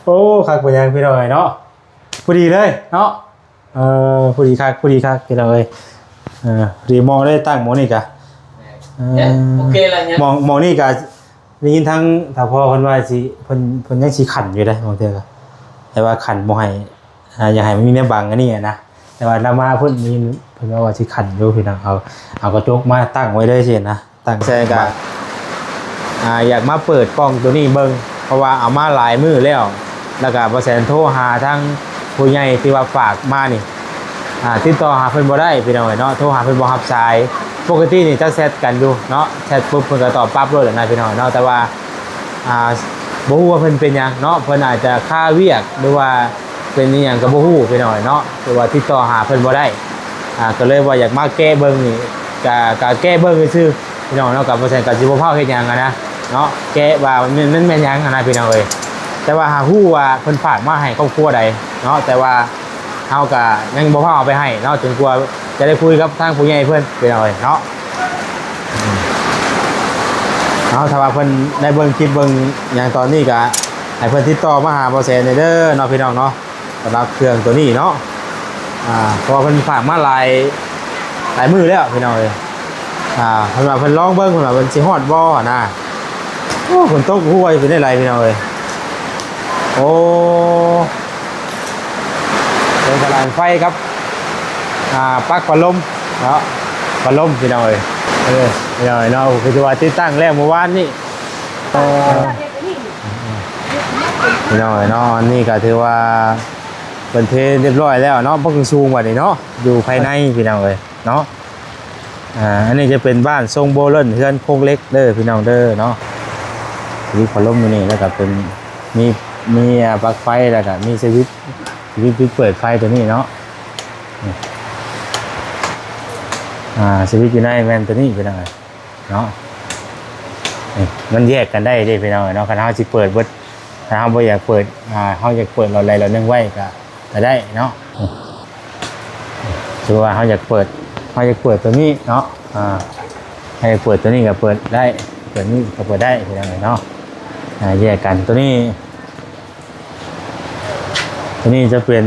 ໂອ້ ຄັກປານຫຍັງພີ່ນ້ອງເອີຍເນາະ ພໍດີເລີຍເນາະ. ເອີ ພໍດີຄັກ ພໍດີຄັກພີ່ນ້ອງເອີຍ. ເອີ ພໍດີໝໍ້ໄດ້ຕັ້ງໝໍ້ນີ້ກະ ເອີ ໂອເຄລະ ໝໍ້ ໝໍ້ນີ້ກະໄດ້ຍິນທາງທ້າວພໍ່ເພິ່ນວ່າຊິ ເພິ່ນ ເພິ່ນຍັງຊິຂັນຢູ່ເດ້ ບາງເທື່ອກະ ແຕ່ວ່າຂັນບໍ່ໃຫ້ ອ່າ ຢາກໃຫ້ມັນມີແນວບັງອັນນີ້ນະ ແຕ່ວ່າລາວມາເພິ່ນມີ ເພິ່ນວ່າ ວ່າຊິຂັນຢູ່ພີ່ນ້ອງ. ເອົາ ເອົາກະຈົກມາຕັ້ງໄວ້ເລີຍຊີ້ນະ ຕັ້ງໃສ່ກະ ອ່າ ຢາກມາເປີດກ່ອງໂຕນີ້ເບິ່ງ ເພາະວ່າເອົາມາຫຼາຍມື້ແລ້ວ ແລ້ວກະບໍ່ແສນໂທຫາທາງຜູ້ໃຫຍ່ທີ່ວ່າຝາກມານີ້ ອ່າ ຕິດຕໍ່ຫາເພິ່ນບໍ່ໄດ້ພີ່ນ້ອງເອີຍເນາະ ໂທຫາເພິ່ນບໍ່ຮັບສາຍ. ປົກກະຕິນີ້ຈະແຊັດກັນຢູ່ເນາະ ແຊັດປຸບເພິ່ນກະຕອບປັບໂລດຫັ້ນນະພີ່ນ້ອງເນາະ ແຕ່ວ່າ ອ່າ ບໍ່ຮູ້ວ່າເພິ່ນເປັນຫຍັງເນາະ ເພິ່ນອາດຈະຄາວຽກ ຫຼືວ່າເປັນອີ່ຫຍັງກະບໍ່ຮູ້ພີ່ນ້ອງເນາະ ຄືວ່າຕິດຕໍ່ຫາເພິ່ນບໍ່ໄດ້ ອ່າ ກະເລີຍວ່າຢາກມາແກະເບິ່ງນີ້ ກະ ກະແກະເບິ່ງຊື່ໆ ພີ່ນ້ອງເນາະ ກະບໍ່ແມ່ນ ກະຊິບໍ່ພາວເຮັດຫຍັງຫັ້ນນະເນາະ ແກະວ່າມັນ ມັນແມ່ນຫຍັງຫັ້ນນະພີ່ນ້ອງເອີຍ. ແຕ່ວ່າຫາກຮູ້ວ່າເພິ່ນຝາກມາໃຫ້ຄອບຄົວໃດເນາະ ແຕ່ວ່າ ເຮົາກະຍັງບໍ່ພາເອົາໄປໃຫ້ເນາະ ຈົນກວ່າຈະໄດ້ຄຸຍກັບທາງຜູ້ໃຫຍ່ເພິ່ນ ພີ່ນ້ອງເອີຍເນາະ. ເອົາ ຖ້າວ່າເພິ່ນໄດ້ເບິ່ງຄລິບເບິ່ງຫຍັງຕອນນີ້ກະ ໃຫ້ເພິ່ນຕິດຕໍ່ມາຫາບໍ່ແສນແດ່ເດີເນາະ ພີ່ນ້ອງເນາະ ສຳລັບເຄື່ອງໂຕນີ້ເນາະ. ອ່າ ເພາະວ່າເພິ່ນຝາກມາຫຼາຍ ຫຼາຍມື້ແລ້ວ ພີ່ນ້ອງເອີຍ. ອ່າ ເພິ່ນວ່າເພິ່ນລອງເບິ່ງ ເພິ່ນວ່າເພິ່ນຊິຮອດບໍ່ຫັ້ນນະ. ໂອ້ ຝົນຕົກ ບໍ່ຮູ້ວ່າຊິເປັນຈັ່ງໃດ ພີ່ນ້ອງເອີຍ. ໂອ້ ເປັນກະລາງໄຟກັບ ອ່າ ປັກພັດລົມເນາະ ພັດລົມ ພີ່ນ້ອງເອີຍ. ເອີ ພີ່ນ້ອງເອີຍເນາະ ຄືວ່າຕິດຕັ້ງແລ້ວມື້ວານນີ້. ເອີ ພີ່ນ້ອງເອີຍເນາະ ອັນນີ້ກະຖືວ່າເພິ່ນເທຮຽບຮ້ອຍແລ້ວເນາະ ເບິ່ງສູງບັດນີ້ເນາະ ຢູ່ພາຍໃນ ພີ່ນ້ອງເອີຍເນາະ. ອ່າ ອັນນີ້ຈະເປັນບ້ານຊົງໂບເລີນ ເຮືອນໂຄງເຫຼັກເດີພີ່ນ້ອງເດີເນາະ. ມີພັດລົມຢູ່ນີ້ ແລ້ວກະເປັນ ມີ ມີ ອ່າ ປັກໄຟ ແລ້ວກະມີສະວິດ ສະວິດປິດເປີດໄຟໂຕນີ້ເນາະ. ອ່າ ສະວິດຢູ່ໃນແມ່ນໂຕນີ້ພີ່ນ້ອງເນາະ. ນີ້ ມັນແຍກກັນໄດ້ເດ້ພີ່ນ້ອງເນາະ ຄັນເຮົາຊິເປີດເບິດ ຖ້າເຮົາບໍ່ຢາກເປີດ ອ່າ ເຮົາຢາກເປີດຫຼອດໃດຫຼອດໜຶ່ງໄວ້ກະ ກະໄດ້ເນາະ. ຄືວ່າເຮົາຢາກເປີດ ເຮົາຢາກເປີດໂຕນີ້ເນາະ ອ່າ ໃຫ້ເປີດໂຕນີ້ກະເປີດໄດ້ ເປີດນີ້ກະເປີດໄດ້ພີ່ນ້ອງເອີຍເນາະ. ອ່າ ແຍກກັນ ໂຕນີ້ ໂຕນີ້ຈະເປັນ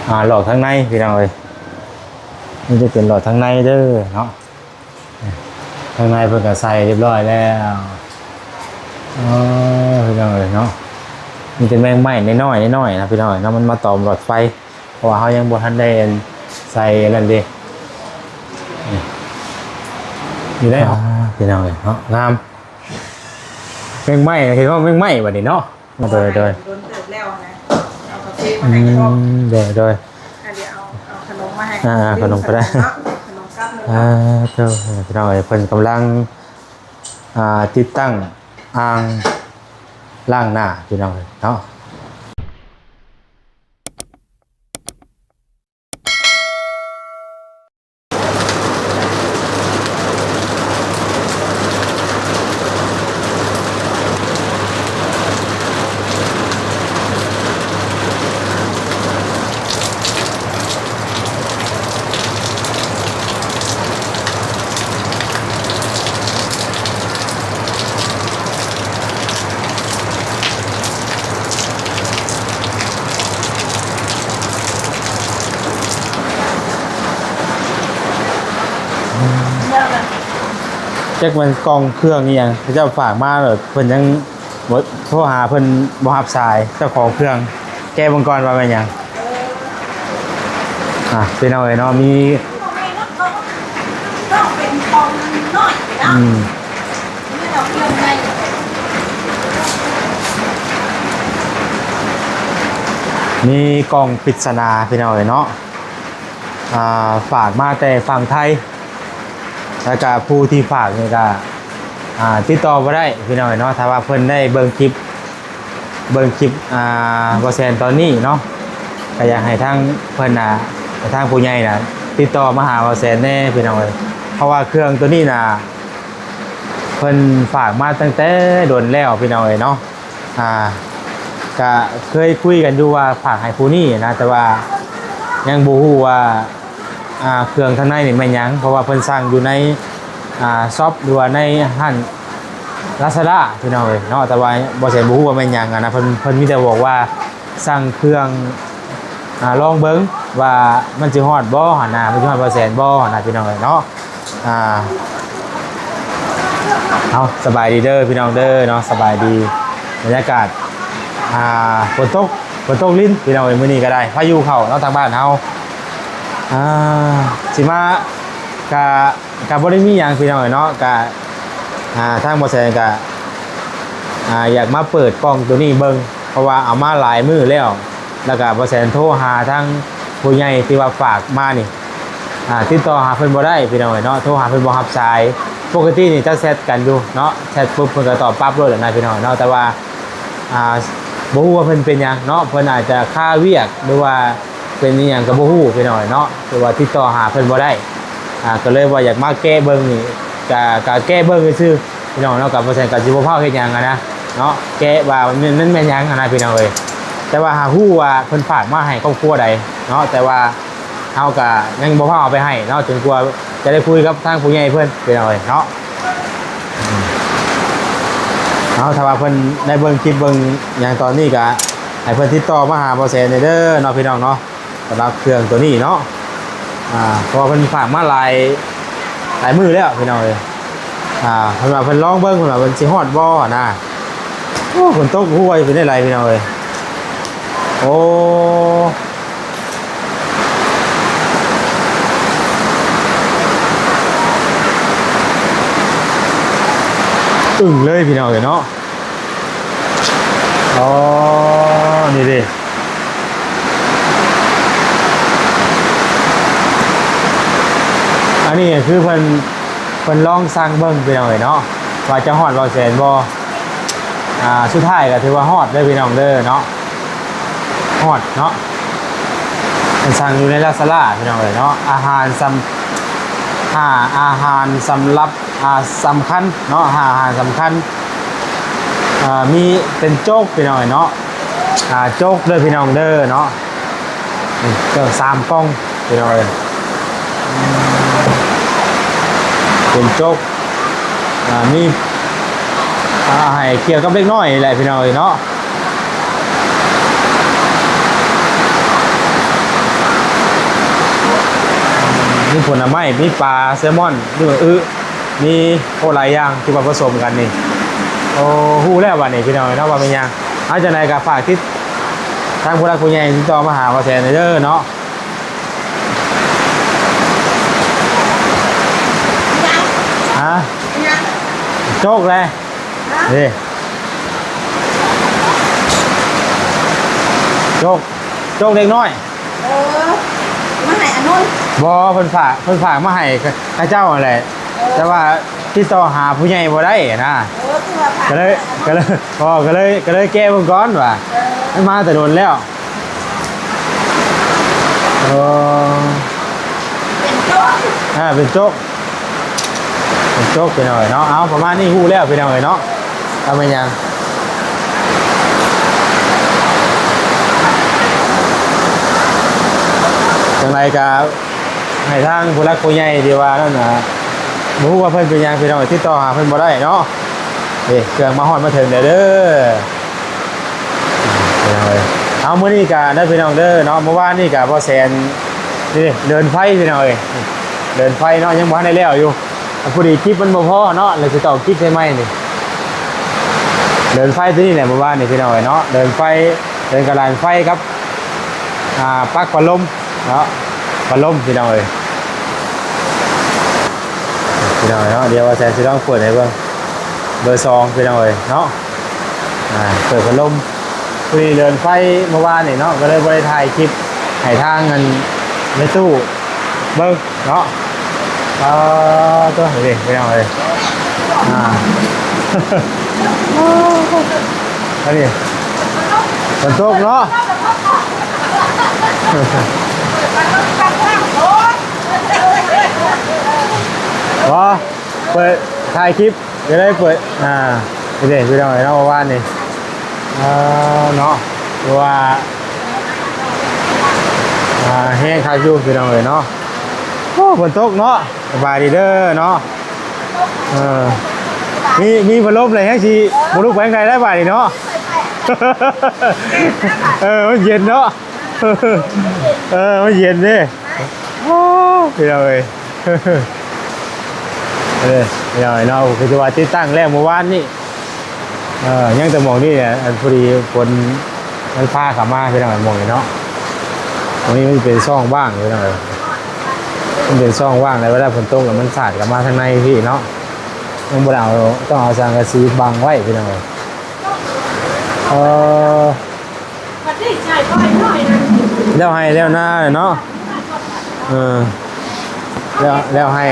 ອ່າ ຫຼອກທາງໃນພີ່ນ້ອງເອີຍ ນີ້ຈະເປັນຫຼອກທາງໃນເດີເນາະ. ທາງໃນເພິ່ນກະໃສ່ຮຽບຮ້ອຍແລ້ວ. ເອີ ພີ່ນ້ອງເອີຍເນາະ ມີແຕ່ແມງໄມ້ນ້ອຍໆ ນ້ອຍໆ ນະພີ່ນ້ອງເນາະ ມັນມາຕອມຫຼອດໄຟ ເພາະວ່າເຮົາຍັງບໍ່ທັນໄດ້ໃສ່ອັນນັ້ນເດ້. ນີ້ ຢູ່ໄດ້ ອ່າ ພີ່ນ້ອງເອີຍເນາະ ງາມ ແມງໄມ້ ເຫັນວ່າແມງໄມ້ບັດນີ້ເນາະ. ໂດຍ ໂດຍ ດົນເຕີບແລ້ວນະ ເອົາກາເຟມາໃຫ້ ອືມ ເນາະ ໂດຍ ໂດຍ ອ່າ ດຽວເອົາ ເອົາຂະໜົມມາໃຫ້ ອ່າ ເອົາຂະໜົມກະໄດ້ເນາະ ເອົາຂະໜົມກັບເລີຍ ອ່າ ເນາະ. ໂທ້ ພີ່ນ້ອງເອີຍ ເພິ່ນກຳລັງ ອ່າ ຕິດຕັ້ງອ່າງລ້າງໜ້າ ພີ່ນ້ອງເອີຍເນາະ. ຈັກແມ່ນກ່ອງເຄື່ອງອີ່ຫຍັງ ເຂົາເຈົ້າຝາກມາ ແລ້ວເພິ່ນຍັງ ບໍ່ ໂທຫາເພິ່ນບໍ່ຮັບສາຍ ເຈົ້າຂອງເຄື່ອງ ແກະເບິ່ງກ່ອນວ່າແມ່ນຫຍັງ. ອ່າ ພີ່ນ້ອງເອີຍເນາະ ມີ ອືມ ມີກ່ອງປິດສະໜາ ພີ່ນ້ອງເອີຍເນາະ ອ່າ ຝາກມາແຕ່ຝັ່ງໄທ ແລ້ວກະຜູ້ທີ່ຝາກນີ້ກະ ອ່າ ຕິດຕໍ່ບໍ່ໄດ້ພີ່ນ້ອງເນາະ. ຖ້າວ່າເພິ່ນໄດ້ເບິ່ງຄລິບ ເບິ່ງຄລິບ ອ່າ ບໍ່ແຊນຕອນນີ້ເນາະ ກະຢາກໃຫ້ທາງເພິ່ນນະ ທາງຜູ້ໃຫຍ່ນະ ຕິດຕໍ່ມາຫາບໍ່ແຊນແດ່ພີ່ນ້ອງເອີຍ ເພາະວ່າເຄື່ອງໂຕນີ້ນະ ເພິ່ນຝາກມາຕັ້ງແຕ່ດົນແລ້ວພີ່ນ້ອງເອີຍເນາະ. ອ່າ ກະເຄີຍຄຸຍກັນຢູ່ວ່າຝາກໃຫ້ຜູ້ນີ້ນະ ແຕ່ວ່າຍັງບໍ່ຮູ້ວ່າ ອ່າ ເຄື່ອງທາງໃນນີ້ແມ່ນຫຍັງ ເພາະວ່າເພິ່ນສັ່ງຢູ່ໃນ ອ່າ ຊັອບ ຫຼືວ່າໃນຮ້ານ ລາຊາດ້າ ພີ່ນ້ອງເອີຍເນາະ. ແຕ່ວ່າບໍ່ແສນບໍ່ຮູ້ວ່າແມ່ນຫຍັງຫັ້ນນະ, ເພິ່ນ ເພິ່ນມີແຕ່ບອກວ່າສັ່ງເຄື່ອງ ອ່າ ລອງເບິ່ງວ່າມັນຊິຮອດບໍ່ຫັ້ນນະ, ມັນຊິຮອດບໍ່ແສນບໍ່ຫັ້ນນະ ພີ່ນ້ອງເອີຍເນາະ. ອ່າ ເອົາ ສະບາຍດີເດີພີ່ນ້ອງເດີເນາະ, ສະບາຍດີ. ບັນຍາກາດ ອ່າ ຝົນຕົກ ຝົນຕົກລິນ ພີ່ນ້ອງເອີຍ, ມື້ນີ້ກໍໄດ້ພາຍຸເຂົ້າເນາະ ທາງບ້ານເຮົາ. ອ່າ ຊິມາ ກະ ກະບໍ່ໄດ້ມີຫຍັງ ພີ່ນ້ອງເອີຍເນາະ, ກະ ອ່າ ທາງບໍ່ແສນກະ ອ່າ ຢາກມາເປີດກ້ອງໂຕນີ້ເບິ່ງ ເພາະວ່າເອົາມາຫຼາຍມື້ແລ້ວ. ແລ້ວກະບໍ່ແສນໂທຫາທາງຜູ້ໃຫຍ່ທີ່ວ່າຝາກມານີ້ ອ່າ ຕິດຕໍ່ຫາເພິ່ນບໍ່ໄດ້ ພີ່ນ້ອງເອີຍເນາະ, ໂທຫາເພິ່ນບໍ່ຮັບສາຍ. ປົກກະຕິນີ້ຈະແຊັດກັນຢູ່ເນາະ, ແຊັດປຸບເພິ່ນກໍຕອບປັບໂລດນະ ພີ່ນ້ອງເນາະ. ແຕ່ວ່າ ອ່າ ບໍ່ຮູ້ວ່າເພິ່ນເປັນຫຍັງເນາະ, ເພິ່ນອາດຈະຄາວຽກ ຫຼືວ່າເປັນອີ່ຫຍັງກໍບໍ່ຮູ້ ພີ່ນ້ອງເນາະ, ຫຼືວ່າຕິດຕໍ່ຫາເພິ່ນບໍ່ໄດ້. ອ່າ ກໍເລີຍວ່າຢາກມາແກະເບິ່ງນີ້ ກະ ກະແກະເບິ່ງຊື່ໆ ພີ່ນ້ອງເນາະ, ກໍບໍ່ແມ່ນ ກໍຊິບໍ່ພາວເຮັດຫຍັງຫັ້ນນະເນາະ, ແກະວ່າມັນ ມັນແມ່ນຫຍັງຫັ້ນນະ ພີ່ນ້ອງເອີຍ. ແຕ່ວ່າຫາຮູ້ວ່າເພິ່ນຝາກມາໃຫ້ຄອບຄົວໃດເນາະ, ແຕ່ວ່າເຮົາກໍຍັງບໍ່ພາວເອົາໄປໃຫ້ເນາະ, ຈົນກວ່າຈະໄດ້ຄຸຍກັບທາງຜູ້ໃຫຍ່ເພິ່ນ ພີ່ນ້ອງເອີຍເນາະ. ເອົາ ຖ້າວ່າເພິ່ນໄດ້ເບິ່ງຄລິບເບິ່ງຫຍັງຕອນນີ້ ກໍໃຫ້ເພິ່ນຕິດຕໍ່ມາຫາບໍ່ແສນແດ່ເດີເນາະ ພີ່ນ້ອງເນາະ. ສຳລັບເຄື່ອງໂຕນີ້ເນາະ ອ່າ ເພາະວ່າເພິ່ນຝາກມາຫຼາຍ ຫຼາຍມື້ແລ້ວ ພີ່ນ້ອງເອີຍ. ອ່າ ເພິ່ນວ່າເພິ່ນລອງເບິ່ງ ເພິ່ນວ່າເພິ່ນຊິຮອດບໍ່ຫັ້ນນະ. ໂອ້ ຝົນຕົກ ຮູ້ວ່າເປັນໄດ້ຫຼາຍ ພີ່ນ້ອງເອີຍ. ໂອ້ ອຶ້ງເລີຍ ພີ່ນ້ອງເອີຍເນາະ. ອໍ ນີ້ເດ້ ອັນນີ້ຄືເພິ່ນ ເພິ່ນລອງສັ່ງເບິ່ງ ພີ່ນ້ອງເອີຍເນາະ ວ່າຈະຮອດບໍ່ແສນບໍ່. ອ່າ ສຸດທ້າຍກໍຖືວ່າຮອດເດີ ພີ່ນ້ອງເດີເນາະ, ຮອດເນາະ. ເພິ່ນສັ່ງຢູ່ໃນລາຊາດ້າ ພີ່ນ້ອງເອີຍເນາະ, ອາຫານສຳ ຫ້າອາຫານສຳລັບ ອ່າ ສຳຄັນເນາະ, ຫ້າອາຫານສຳຄັນ ອ່າ ມີເປັນໂຈກ ພີ່ນ້ອງເອີຍເນາະ, ອ່າ ໂຈກເດີ ພີ່ນ້ອງເດີເນາະ. ເຄື່ອງສາມກ່ອງ ພີ່ນ້ອງເອີຍ, ເປັນໂຈກ ອ່າ ມີ ອ່າ ໃຫ້ກ່ຽວກັບເດັກນ້ອຍນີ້ແຫຼະ ພີ່ນ້ອງເອີຍເນາະ. ມີຜົນລະໄມ້ ມີປາແຊມອນ ມີໝາກອຶ ມີ ໂອ້ ຫຼາຍຢ່າງທີ່ວ່າປະສົມກັນນີ້. ໂອ້ ຮູ້ແລ້ວບັດນີ້ ພີ່ນ້ອງເນາະ ວ່າແມ່ນຫຍັງ. ເອົາ ຈັ່ງໃດກໍຝາກຕິດ ທາງຜູ້ຫຼັກຜູ້ໃຫຍ່ຕິດຕໍ່ມາຫາບໍ່ແສນເດີເນາະ. ຮະ? ໂຈກເດ້. ນີ້ ໂຈກ ໂຈກເດັກນ້ອຍ. ເອີ ມາໃຫ້ອານົນ. ບໍ່ ເພິ່ນຝາກ ເພິ່ນຝາກມາໃຫ້ເຂົາເຈົ້າຫັ້ນແຫຼະ. ເອີ ແຕ່ວ່າຕິດຕໍ່ຫາຜູ້ໃຫຍ່ບໍ່ໄດ້ນະ. ເອີ ຄືວ່າຝາກ ກໍເລີຍ ກໍເລີຍ ບໍ່ ກໍເລີຍ ກໍເລີຍແກະເບິ່ງກ່ອນວ່າ ເອີ ມັນມາແຕ່ດົນແລ້ວ. ເອີ ເປັນໂຈກ ອ່າ ເປັນໂຈກ ເປັນໂຈກ ພີ່ນ້ອງເອີຍເນາະ. ເອົາ ປະມານນີ້ຮູ້ແລ້ວ ພີ່ນ້ອງເອີຍເນາະ ວ່າແມ່ນຫຍັງ. ຈັ່ງໃດກໍໃຫ້ທາງຜູ້ຫຼັກຜູ້ໃຫຍ່ທີ່ວ່ານັ້ນນະ ບໍ່ຮູ້ວ່າເພິ່ນເປັນຫຍັງ ພີ່ນ້ອງເອີຍ ຕິດຕໍ່ຫາເພິ່ນບໍ່ໄດ້ເນາະ. ເອີ ເຄື່ອງມາຮອດມາເຖິງແລ້ວເດີ. ເອົາ ມື້ນີ້ກະໄດ້ພີ່ນ້ອງເດີເນາະ, ເມື່ອວານນີ້ກະບໍ່ແສນ ນີ້ເດີນໄຟພີ່ນ້ອງເອີຍ, ເດີນໄຟເນາະ ຍັງບໍ່ທັນໄດ້ແລ້ວຢູ່. ພໍດີກິບມັນບໍ່ພໍເນາະ ແລ້ວຊິຕ້ອງກິບໃສ່ໃໝ່ນີ້. ເດີນໄຟຕົວນີ້ແຫຼະ ເມື່ອວານນີ້ພີ່ນ້ອງເອີຍເນາະ, ເດີນໄຟ ເດີນກະດານໄຟກັບ ອ່າ ປັກພັດລົມເນາະ, ພັດລົມພີ່ນ້ອງເອີຍ. ພີ່ນ້ອງເນາະ ດຽວວ່າແສນຊິລອງເປີດໃຫ້ເບິ່ງ ເບີສອງພີ່ນ້ອງເອີຍເນາະ. ອ່າ ເປີດພັດລົມ ພໍດີເດີນໄຟເມື່ອວານນີ້ເນາະ ກໍເລີຍບໍ່ໄດ້ຖ່າຍຄລິບໃຫ້ທາງອັນແມ່ຕູ້ເບິ່ງເນາະ. ເອີ ຕົວນີ້ພີ່ນ້ອງເອີຍ ອ່າ ອັນນີ້ຝົນຕົກເນາະ. ບໍ່ ເປີດຖ່າຍຄລິບ ກໍເລີຍເປີດ ອ່າ ນີ້ເດ້ພີ່ນ້ອງເອີຍເນາະ ເມື່ອວານນີ້ ເອີ ເນາະ ຄືວ່າ ອ່າ ແຮງຄັກຢູ່ພີ່ນ້ອງເອີຍເນາະ. ໂອ້ ຝົນຕົກເນາະ. ສະບາຍດີເດີເນາະ. ເອີ ມີ ມີພັດລົມແລ້ວ ຍັງຊິບໍ່ລຸກໄປທາງໃດໄດ້ບາດນີ້ເນາະ. ເອີ ມັນເຢັນເນາະ. ເອີ ມັນເຢັນເດ້. ໂອ້ ພີ່ນ້ອງເອີຍ ເອີ ພີ່ນ້ອງເອີຍເນາະ ຄືວ່າຕິດຕັ້ງແລ້ວມື້ວານນີ້. ເອີ ຍັງແຕ່ໝ່ອງນີ້ແຫຼະ ອັນ ພໍດີຝົນມັນພາເຂົ້າມາ ພີ່ນ້ອງເອີຍ ໝ່ອງນີ້ເນາະ. ໝ່ອງນີ້ມັນເປັນຊ່ອງວ່າງ ພີ່ນ້ອງເອີຍ ມັນເປັນຊ່ອງວ່າງ ແລ້ວເວລາຝົນຕົກແລ້ວມັນສາດເຂົ້າມາທາງໃນພີ້ເນາະ. ຍັງບໍ່ໄດ້ເອົາ ຕ້ອງເອົາສັງກະສີບັງໄວ້ ພີ່ນ້ອງເອີຍ. ເອີ ແລ້ວໄຮ່ແລ້ວນາເນາະ. ເອີ ແລ້ວ ແລ້ວໄຮ່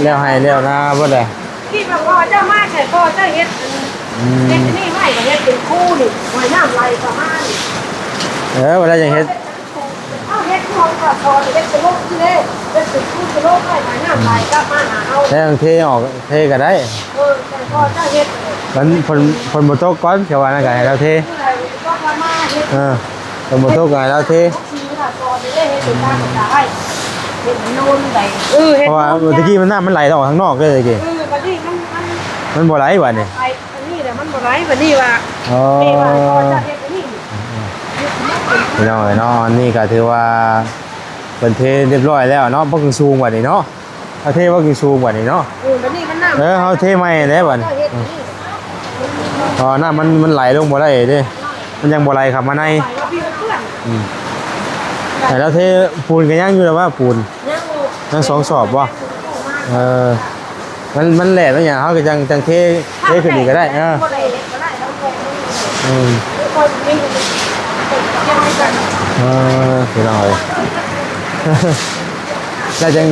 ແລ້ວໄຮ່ແລ້ວນາເບິດແຫຼະ. ທີ່ວ່າພໍ່ເຈົ້າມາໃສ່ ພໍ່ເຈົ້າເຮັດ ອືມ ເຮັດອັນນີ້ໄວ້ ກໍເຮັດເປັນຄູນີ້ ຫ້ວຍນ້ຳໄຫຼເຂົ້າມານີ້. ເອີ ວ່າແລ້ວຍັງເຮັດ ເຮົາເຮັດຫ້ວຍກໍພໍເຮັດສະໂລບນີ້ເດ້ ເຮັດເປັນຄູສະໂລບໄວ້ ຫ້ວຍນ້ຳໄຫຼກັບມາຫາເຮົາ. ແລ້ວເທອອກ ເທກໍໄດ້. ເອີ ແຕ່ພໍ່ເຈົ້າເຮັດ ມັນ ຝົນ ຝົນບໍ່ຕົກກ່ອນ ແຕ່ວ່ານັ້ນກໍໃຫ້ລາວເທ. ເອີ ຝົນບໍ່ຕົກກໍໃຫ້ລາວເທ. ເອີ ເຮັດ ເພາະວ່າແຕ່ກີ້ມັນ ນ້ຳມັນໄຫຼອອກທາງນອກເດ້ ແຕ່ກີ້. ເອີ ບັດນີ້ມັນ ມັນ ມັນບໍ່ໄຫຼບັດນີ້. ໄປອັນນີ້ແຫຼະ ມັນບໍ່ໄຫຼບັດນີ້ວ່າ. ອໍ ເອ ວ່າພໍ່ເຈົ້າເຮັດອັນນີ້. ພີ່ນ້ອງເອີຍເນາະ ອັນນີ້ກໍຖືວ່າເພິ່ນເທຮຽບຮ້ອຍແລ້ວເນາະ. ບໍ່ຂຶ້ນສູງບັດນີ້ເນາະ. ເຮົາເທບໍ່ຂຶ້ນສູງບັດນີ້ເນາະ. ເອີ ບັດນີ້ມັນນ້ຳ ເອີ ເຮົາເທໃໝ່ແຫຼະບັດນີ້. ເອີ ເພາະວ່ານ້ຳມັນ ມັນໄຫຼລົງບໍ່ໄດ້ເດ້ ມັນຍັງບໍ່ໄຫຼເຂົ້າມາໃນ. ອືມ ແຕ່ລາວເທປູນກໍຍັງຢູ່ແຫຼະວ່າ ປູນ ຍັງ ຍັງສອງສອບບໍ່? ເອີ ມັນ ມັນແຫຼະມັນຫຍັງ ເຮົາກໍຈັ່ງ ຈັ່ງເທ ເທຂຶ້ນອີກກໍໄດ້. ເອີ ອືມ ເອີ ພີ່ນ້ອງເອີຍ ແລ້ວຈັ່ງ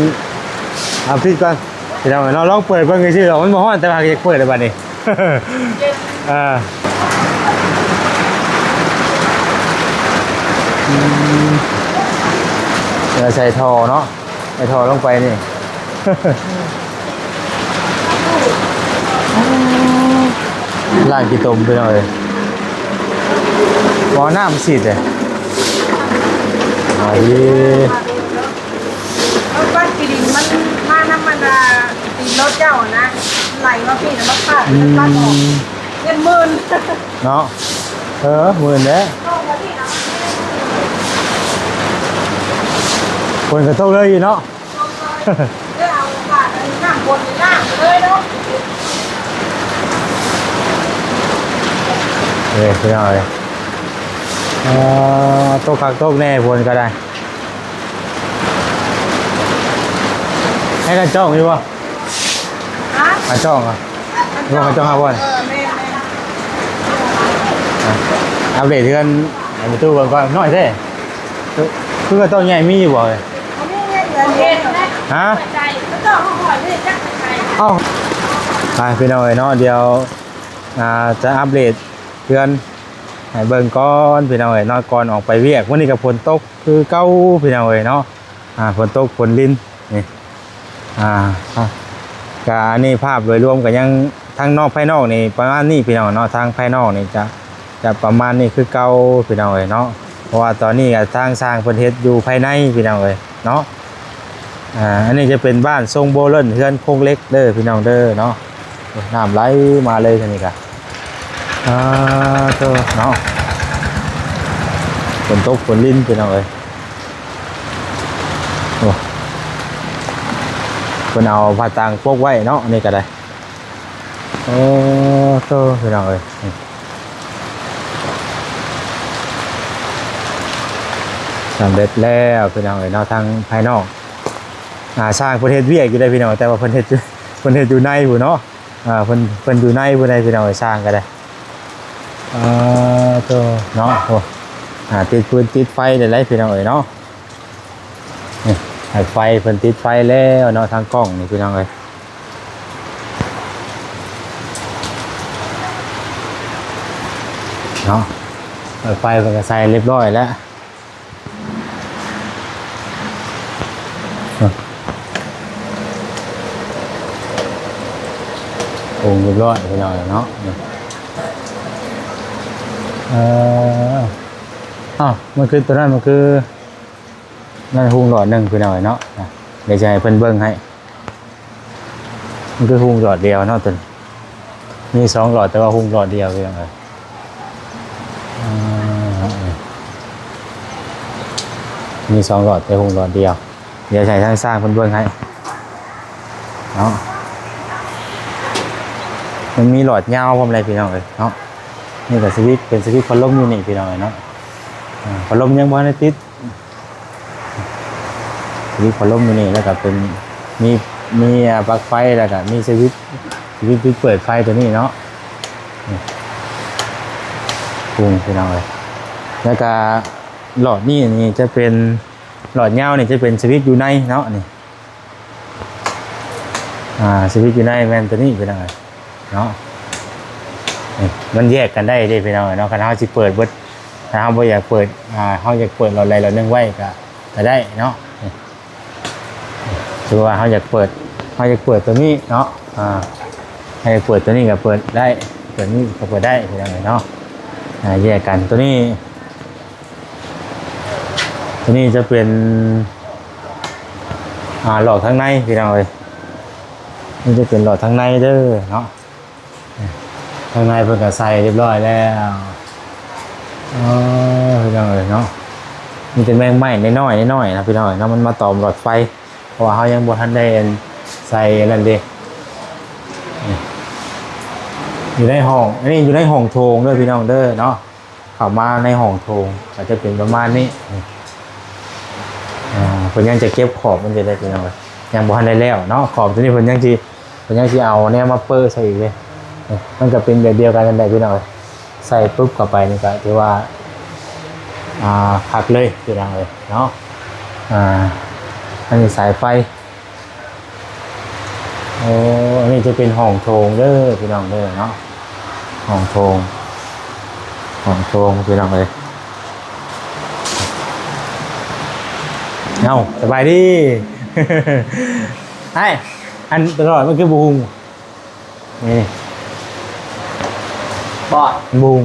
ເອົາປິດກ່ອນ ພີ່ນ້ອງເອີຍເນາະ. ລອງເປີດເບິ່ງຊື່ໆດອກ ມັນບໍ່ຮ້ອນ ແຕ່ວ່າຢາກເປີດແລ້ວບັດນີ້. ອ່າ ອືມ ເອີ ໃສ່ທໍ່ເນາະ ໃສ່ທໍ່ລົງໄປນີ້. ລ້າງຂີ້ຕົມ ພີ່ນ້ອງເອີຍ ບໍ່ເອົານ້ຳສີດເດ້. ເອົາດີ ເອົາກ້ອນຂີ້ດິນມັນມານຳບັນດາຕີນລົດເຈົ້ານະ ໄຫຼມາພີ້ນະ ມາປາດ ອືມ ເງິນໝື່ນເນາະ. ເອີ ໝື່ນແຫຼະ. ຝົນກໍຕົກເລີຍເນາະ. ເອີ ພີ່ນ້ອງເອີຍ ເອີ ຕົກຄັກຕົກແນ່ ຝົນກໍໄດ້. ໃຫ້ກັນຈ້ອງຢູ່ບໍ່? ຮະ? ກັນຈ້ອງ ວ່າເຂົາເຈົ້າຫາບ່ອນ ເອີ ແມ່ນໆ ອັບເດດເຮືອນໃຫ້ປະຕູເບິ່ງກ່ອນ. ນ້ອຍແທ້ ຄື ຄືເຂົາເຈົ້າໃຫຍ່ ມີຢູ່ບໍ່ເອີຍ? ຮະ? ເອົ້າ ໄປພີ່ນ້ອງເອີຍເນາະ ດຽວ ອ່າ ຈະອັບເດດເຮືອນໃຫ້ເບິ່ງກ່ອນພີ່ນ້ອງເອີຍເນາະ ກ່ອນອອກໄປວຽກ. ມື້ນີ້ກໍຝົນຕົກຄືເກົ່າພີ່ນ້ອງເອີຍເນາະ ອ່າ ຝົນຕົກຝົນລິນນີ້. ອ່າ ກະອັນນີ້ພາບໂດຍລວມກະຍັງ ທາງນອກ ພາຍນອກນີ້ປະມານນີ້ພີ່ນ້ອງເນາະ ທາງພາຍນອກນີ້ຈະ ຈະປະມານນີ້ຄືເກົ່າພີ່ນ້ອງເອີຍເນາະ ເພາະວ່າຕອນນີ້ກະທາງຊ່າງເພິ່ນເຮັດຢູ່ພາຍໃນພີ່ນ້ອງເອີຍເນາະ. ອ່າ ອັນນີ້ຈະເປັນບ້ານຊົງໂບເລີນ ເຮືອນໂຄງເຫຼັກເດີພີ່ນ້ອງເດີເນາະ. ໂອ້ຍ ນ້ຳໄຫຼມາເລີຍທາງນີ້ກະ ອ່າ ໂທ້ເນາະ ຝົນຕົກຝົນລິນພີ່ນ້ອງເອີຍ. ໂອ້ ເພິ່ນເອົາຜ້າຕ່າງປົກໄວ້ເນາະ ອັນນີ້ກໍໄດ້. ໂອ້ ໂທ້ ພີ່ນ້ອງເອີຍ ສຳເລັດແລ້ວພີ່ນ້ອງເອີຍເນາະ ທາງພາຍນອກ. ອ່າ ຊ່າງເພິ່ນເຮັດວຽກຢູ່ເດ້ພີ່ນ້ອງ ແຕ່ວ່າເພິ່ນເຮັດຢູ່ ເພິ່ນເຮັດຢູ່ໃນພຸ້ນເນາະ. ອ່າ ເພິ່ນ ເພິ່ນຢູ່ໃນພຸ້ນໃດພີ່ນ້ອງເອີຍ ຊ່າງກໍໄດ້. ເອີ ໂທ້ເນາະ ໂອ້ ອ່າ ຕິດຟືນຕິດໄຟໄດ້ຫຼາຍພີ່ນ້ອງເອີຍເນາະ. ນີ້ ໃຫ້ໄຟເພິ່ນຕິດໄຟແລ້ວເນາະ ທາງກ້ອງນີ້ພີ່ນ້ອງເອີຍເນາະ. ໃຫ້ໄຟເພິ່ນກໍໃສ່ຮຽບຮ້ອຍແລ້ວ ປຸງຮຽບຮ້ອຍພີ່ນ້ອງເນາະ. ເອີ ອ້າວ ມັນຄື ໂຕນັ້ນມັນຄື ນັ້ນຮຸ່ງຫຼອດໜຶ່ງພີ່ນ້ອງເນາະ. ດຽວຈະໃຫ້ເພິ່ນເບິ່ງໃຫ້ ມັນຄືຮຸ່ງຫຼອດດຽວເນາະ ໂຕນີ້. ມີສອງຫຼອດ ແຕ່ວ່າຮຸ່ງຫຼອດດຽວ ພີ່ນ້ອງເອີຍ. ອ່າ ມີສອງຫຼອດ ແຕ່ຮຸ່ງຫຼອດດຽວ. ດຽວໃຫ້ທາງຊ່າງເພິ່ນເບິ່ງໃຫ້ເນາະ. ມັນມີຫຼອດຍາວພ້ອມເລີຍ ພີ່ນ້ອງເອີຍເນາະ. ນີ້ກໍສະວິດ ເປັນສະວິດພັດລົມຢູ່ນີ້ ພີ່ນ້ອງເອີຍເນາະ. ອ່າ ພັດລົມຍັງບໍ່ທັນໄດ້ຕິດ. ສະວິດພັດລົມຢູ່ນີ້ ແລ້ວກໍເປັນ ມີ ມີ ອ່າ ປລັກໄຟ ແລ້ວກໍມີສະວິດ ສະວິດປິດເປີດໄຟຕົວນີ້ເນາະ. ນີ້ ພຸ່ງ ພີ່ນ້ອງເອີຍ. ແລ້ວກໍຫຼອດນີ້ ນີ້ຈະເປັນ ຫຼອດຍາວນີ້ຈະເປັນສະວິດຢູ່ໃນເນາະ ນີ້. ອ່າ ສະວິດຢູ່ໃນແມ່ນຕົວນີ້ ພີ່ນ້ອງເອີຍເນາະ. ນີ້ ມັນແຍກກັນໄດ້ເດ້ ພີ່ນ້ອງເອີຍເນາະ. ຄັນເຮົາຊິເປີດເບິດ ຖ້າເຮົາບໍ່ຢາກເປີດ ອ່າ ເຮົາຢາກເປີດຫຼອດໃດຫຼອດໜຶ່ງໄວ້ກໍ ກໍໄດ້ເນາະ. ນີ້ ຄືວ່າເຮົາຢາກເປີດ ເຮົາຢາກເປີດຕົວນີ້ເນາະ. ອ່າ ໃຫ້ເປີດຕົວນີ້ກໍເປີດໄດ້ ຕົວນີ້ກໍເປີດໄດ້ ພີ່ນ້ອງເອີຍເນາະ. ອ່າ ແຍກກັນ ຕົວນີ້ ຕົວນີ້ຈະເປັນ ອ່າ ຫຼອດທາງໃນ ພີ່ນ້ອງເອີຍ. ນີ້ຈະເປັນຫຼອດທາງໃນເດີເນາະ. ທາງໃນເພິ່ນກໍໃສ່ຮຽບຮ້ອຍແລ້ວ. ເອີ ພີ່ນ້ອງເອີຍເນາະ. ມີແຕ່ແມງໄມ້ນ້ອຍໆ ນ້ອຍໆນະ ພີ່ນ້ອງເອີຍເນາະ. ມັນມາຕອມຫຼອດໄຟ ເພາະວ່າເຮົາຍັງບໍ່ທັນໄດ້ ອັນ ໃສ່ອັນນັ້ນເດ້. ຢູ່ໃນຫ້ອງ ອັນນີ້ຢູ່ໃນຫ້ອງໂຖງເດີ ພີ່ນ້ອງເດີເນາະ. ເຂົ້າມາໃນຫ້ອງໂຖງກໍຈະເປັນປະມານນີ້. ອ່າ ເພິ່ນຍັງຈະເກັບຂອບມັນຢູ່ເດ້ ພີ່ນ້ອງເອີຍ. ຍັງບໍ່ທັນໄດ້ແລ້ວເນາະ. ຂອບຕົວນີ້ເພິ່ນຍັງຊິ ເພິ່ນຍັງຊິເອົາແນວມາເປີະໃສ່ອີກເດ້. ນີ້ ມັນກໍເປັນແບບດຽວກັນນັ້ນແຫຼະ ພີ່ນ້ອງເອີຍ. ໃສ່ປຶບເຂົ້າໄປນີ້ກໍຖືວ່າ ອ່າ ຄັກເລີຍ ພີ່ນ້ອງເອີຍເນາະ. ອ່າ ອັນນີ້ສາຍໄຟ. ໂອ້ ອັນນີ້ຈະເປັນຫ້ອງໂຖງເດີ ພີ່ນ້ອງເດີເນາະ. ຫ້ອງໂຖງ ຫ້ອງໂຖງ ພີ່ນ້ອງເອີຍ. ເອົ້າ ສະບາຍດີ. ອ້າຍ ອັນຕະຫຼອດມັນຄືບໍ່ຮຸ່ງ? ນີ້ ບໍ່ ມັນບໍ່ຮຸ່ງ.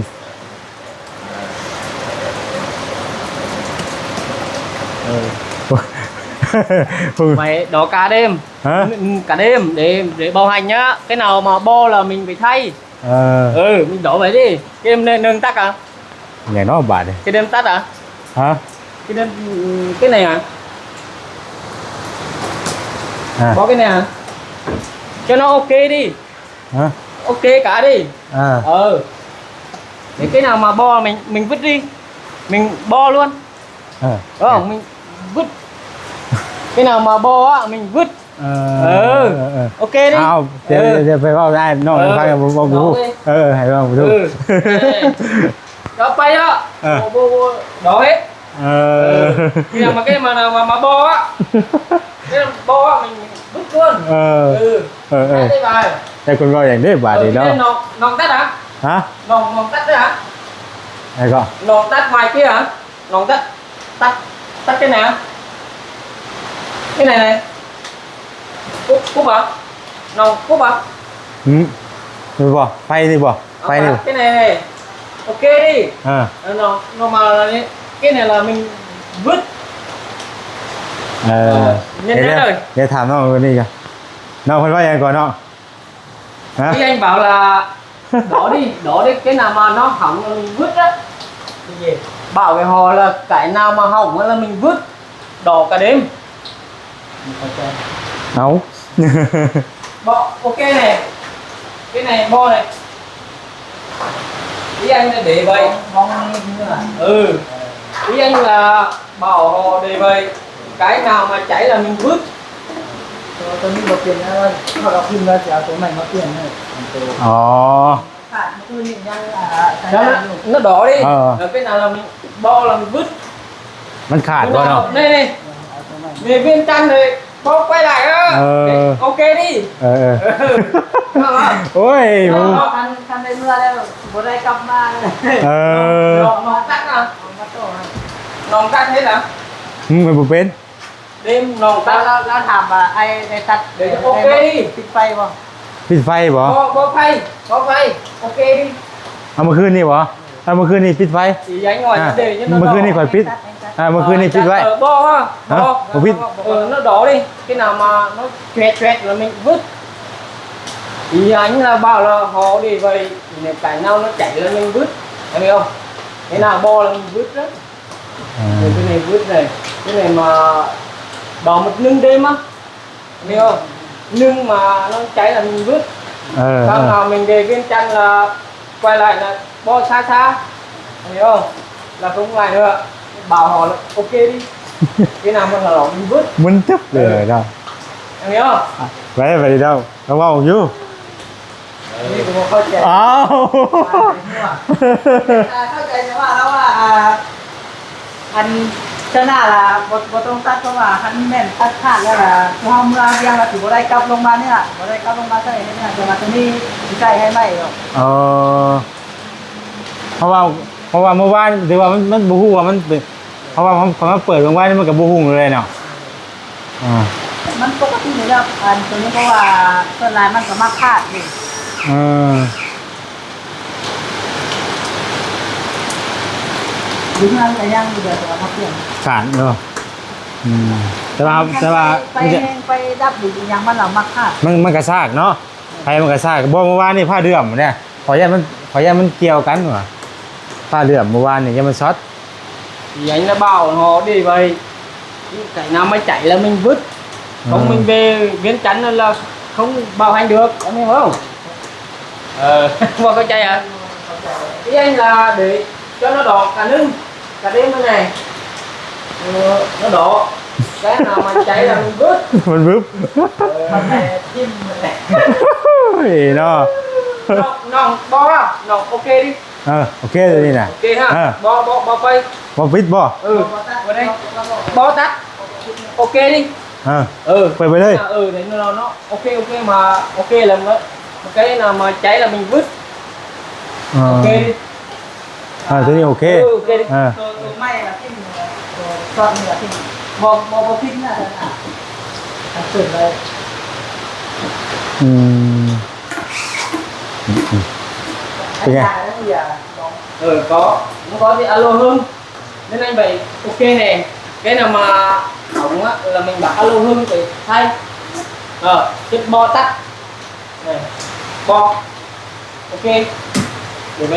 ເອີ ໄວ້ ດອກກາເດັມ ຮະ? ກາເດັມ ເດ ເດ ເບົາໃຫ້ເນາະ. ກະເນົາມາບໍ່ລະມິງໄປໄທ. ເອີ ເອີ ມິງດອກໄວ້ເດ ກະເດັມໜຶ່ງຕັກອະ. ແນ່ເນາະບາດນີ້ ກະເດັມຕັດອະ. ຮະ? ກະເດັມ ກະເດັມຫຍັງ? ຮະ? ບໍ່ກະເດັມຫຍັງ? ກະເນາະ ໂອເຄດີ. ຮະ? ໂອເຄກະດີ. ເອີ ເອີ ເດກະເນົາມາບໍ່ມິງ ມິງວຶດດີ ມິງບໍ່ລ້ວນ. ເອີ ເອີ ມິງວຶດ ກະເນົາມາບໍ່ອະ ມິງວຶດ. ເອີ ເອີ ເອີ ໂອເຄດີ. ເອົາ ດຽວ ເອີ ດຽວໄປເວົ້າໃຫ້ນ້ອງ ເອີ ຟັງ ບໍ່ ບໍ່ ບໍ່ ເອີ ໃຫ້ເວົ້າບໍ່ຖືກ. ເອີ ເອີ ດອກໄປເນາະ. ເອີ ບໍ່ ບໍ່ ບໍ່ ດອກເຮັດ. ເອີ ເອີ ເຮັດຫຍັງມາແກ້ມານະ ມາ ມາບໍ່ອະ ເຮັດບໍ່ອະ ມັນບຸດກ່ອນ. ເອີ ເອີ ເອີ ເອີ ໄດ້ບາດ ແຕ່ຄົນເວົ້າຫຍັງເດ້ບາດນີ້ເນາະ. ເອີ ນ້ອງ ນ້ອງຕັດຫະ? ຮະ? ນ້ອງ ນ້ອງຕັດເດ້ຫະ? ໃຜກໍ? ນ້ອງຕັດໄມ້ເກີຍຫະ? ນ້ອງຕັດ ຕັດ ຕັດເປັນຫຍັງ? ເປັນຫຍັງ? ປຸບ ປຸບຫະ? ນ້ອງປຸບຫະ? ຫືມ ນີ້ບໍ່? ໄຟນີ້ບໍ່? ໄປນີ້ ເອົາ ເປັນໄງ? ໂອເຄດີ. ເອີ ເອີ ນ້ອງ ນ້ອງມາແລ້ວນີ້ ກິນໃຫ້ລະມິງວຶດ. ເອີ ເອີ ເຢັນໆເລີຍ. ດຽວ ດຽວຖາມນ້ອງຄົນນີ້ກ່ອນ ນ້ອງເພິ່ນວ່າຫຍັງກ່ອນເນາະ? ຮະ? ເປັນຫຍັງບ່າວລະ ດອກນີ້ ດອກນີ້ ກິນນຳມານ້ອງຫຳລະມິງວຶດອະ. ບ່າວໄປຫໍລະ ກາຍນາມາເຮົາລະມິງວຶດ ດອກກະເດັມ. ເອົາ ບໍ່ ໂອເຄແນ່ ເປັນໄງບໍ່ແນ່? ອີຫຍັງນະເດໄວ ມອງນີ້ເມື່ອ ເອີ ອີຫຍັງລະ ບ່າວເດໄວ ກາຍນາມາໃຈລະມິງວຶດ. ໂຕນີ້ບໍ່ປ່ຽນແລ້ວ ເຂົາກໍພິມວ່າຊິເອົາໂຕໃໝ່ມາປ່ຽນໃຫ້. ອໍ ຂາດມື້ຄືນນີ້ຍັງ ອ່າ ໃຊ້ໄດ້ຢູ່ ນະດອກນີ້. ເອີ ເປັນອັນລະມີບໍ່ລະມີວຶດ ມັນຂາດບໍ່ເນາະ? ນີ້ ນີ້ ມີວຽງຈັນເລີຍ ບໍ່ໄປຫຼາຍ. ເອີ ເອີ ໂອເຄດີ. ເອີ ເອີ ໂອ້ຍ ຄັນ ຄັນໄດ້ເມື່ອແລ້ວ ບໍ່ໄດ້ກັບມາເລີຍ. ເອີ ນ້ອງ ນ້ອງຕັດນະ ນ້ອງຕັດເຮັດນະ. ອືມ ມັນບໍ່ເປັນ ເດ້ ນ້ອງຕັດ ລາວ ລາວ ລາວຖາມວ່າ ໄອ້ ໄອ້ຕັດ ໂອເຄດີ ປິດໄຟບໍ່? ປິດໄຟບໍ່? ບໍ່ ບໍ່ໄຟ ບໍ່ໄຟ ໂອເຄດີ. ເອົາ ມື້ຄືນນີ້ບໍ່? ເອົາ ມື້ຄືນນີ້ປິດໄຟ. ຊິຍ້າຍງອຍ ອ່າ ເດ້ ມື້ຄືນນີ້ຂ້ອຍປິດ. ອ່າ ມື້ຄືນນີ້ປິດໄວ້. ເອີ ບໍ່ ບໍ່ ບໍ່ ບໍ່ປິດ. ເອີ ນະດອກນີ້ ກິນເອົາມາເນາະ ແຈວດ ແຈວດ ລະມີວຶດ. Ý anh là bảo là họ đi vậy, thì này cãi nhau nó chảy là mình vứt, em hiểu không? Cái nào bo là mình vứt đó. Rồi cái này vứt này, cái này mà bảo một nưng đêm á, em hiểu không? Nưng mà nó cháy là mình vứt. Ờ, Sau ờ. nào mình về Viễn Chăn là quay lại là bo xa xa, em hiểu không? Là không lại nữa, bảo họ là ok đi. Cái nào mà là mình vứt. ມຶນຕຶບເລີຍເນາະ. Em hiểu không? ໄປ ໄປເດ້. ລະເວົ້າຢູ່ ເອີ ນີ້ກໍບໍ່ເຂົ້າໃຈ. ອ້າວ ເຂົ້າໃຈແຕ່ວ່າລາວວ່າ ອ່າ ອັນເທື່ອໜ້າລະບໍ່ ບໍ່ຕ້ອງຕັດ ເພາະວ່າຄັນແມ່ນຕັດຂາດແລ້ວລະ ຄືເຮົາເມືອວຽງລະຊິບໍ່ໄດ້ກັບລົງມານີ້ລະ ບໍ່ໄດ້ກັບລົງມາໃສ່ໃຫ້ນີ້ລະ ແຕ່ວ່າໂຕນີ້ຊິໃສ່ໃຫ້ໃໝ່ດອກ. ເອີ ເພາະວ່າ ເພາະວ່າມື້ວານ ຖືວ່າມັນ ມັນບໍ່ຮູ້ວ່າມັນເປັນ ເພາະວ່າເຮົາ ເຮົາມາເປີດເບິ່ງໄວ້ ມັນກໍບໍ່ຮຸ່ງເລີຍເນາະ. ອ່າ ມັນປົກກະຕິຢູ່ແລ້ວ ອັນໂຕນີ້ ເພາະວ່າສ່ວນຫຼາຍມັນກໍມັກຂາດຢູ່. ເອີ ຢູ່ເຮືອນກໍຍັງຢູ່ ແຕ່ວ່າມາປ່ຽນ ຂາດເນາະ. ອືມ ແຕ່ວ່າ ແຕ່ວ່າ ໄຟ ໄຟແຮງ ໄຟດັບ ຫຼືອີ່ຫຍັງມັນລະມັກຂາດ ມັນ ມັນກະຊາກເນາະ. ໄຟມັນກະຊາກ ບໍ່ ເມື່ອວານນີ້ຜ້າເດື້ອມເດ້ ຂ້ອຍຢ້ານມັນ ຂ້ອຍຢ້ານມັນກ່ຽວກັນວ່າ ຜ້າເດື້ອມເມື່ອວານນີ້ຢ້ານມັນຊັອດ. Thì anh là bảo họ đi vậy, cái nào mà chảy là mình vứt, không mình về Viễn Chăn là không bảo hành được, em hiểu không? Ờ, không có chạy hả? Thì anh là để cho nó đỏ cả nưng. Cả đêm nữa này. Ờ, nó đỏ. Cái nào mà cháy là mình vứt. ມັນວຶບ Ờ, mình này, chim mình này. ເອີເນາະ Nòng, nòng, bo à? Nòng, ok đi. ເອີ ໂອເຄ ຕົວນີ້ນະ Ok ha. ເອີ Bo, bo, bo quay. ບໍ່ປິດບໍ່? Ừ. Bo tắt. Bo tắt. Ok đi. ເອີ Ờ. ເປີດໄປເລີຍ. À, ừ, để nó, nó ok, ok mà, ok là nó, cái nào mà cháy là mình vứt. ເອີ Ok đi. ເອີ ຕົວນີ້ໂອເຄ ເອີ ໂອເຄ ເອີ ຕົວ ຕົວໄມ້ລະຖິ້ມ ຕົວຊອດນີ້ລະຖິ້ມ ບໍ່ ບໍ່ ບໍ່ຜິດນະ ອັນເປີດໄວ້. ອືມ ເປັນໄງ? ເອີ ກໍ ມັນກໍຊິອາໂລຮຶງ ແນວນັ້ນໄປ ໂອເຄແນ່ ແກນຳມາເອົາເນາະ ລະມັນບາກອາໂລຮຶງໄປໄທ ເອີ ເຈັບບໍ່ຕັດ. ເອີ ບໍ່ ໂອເຄ ເດໄປ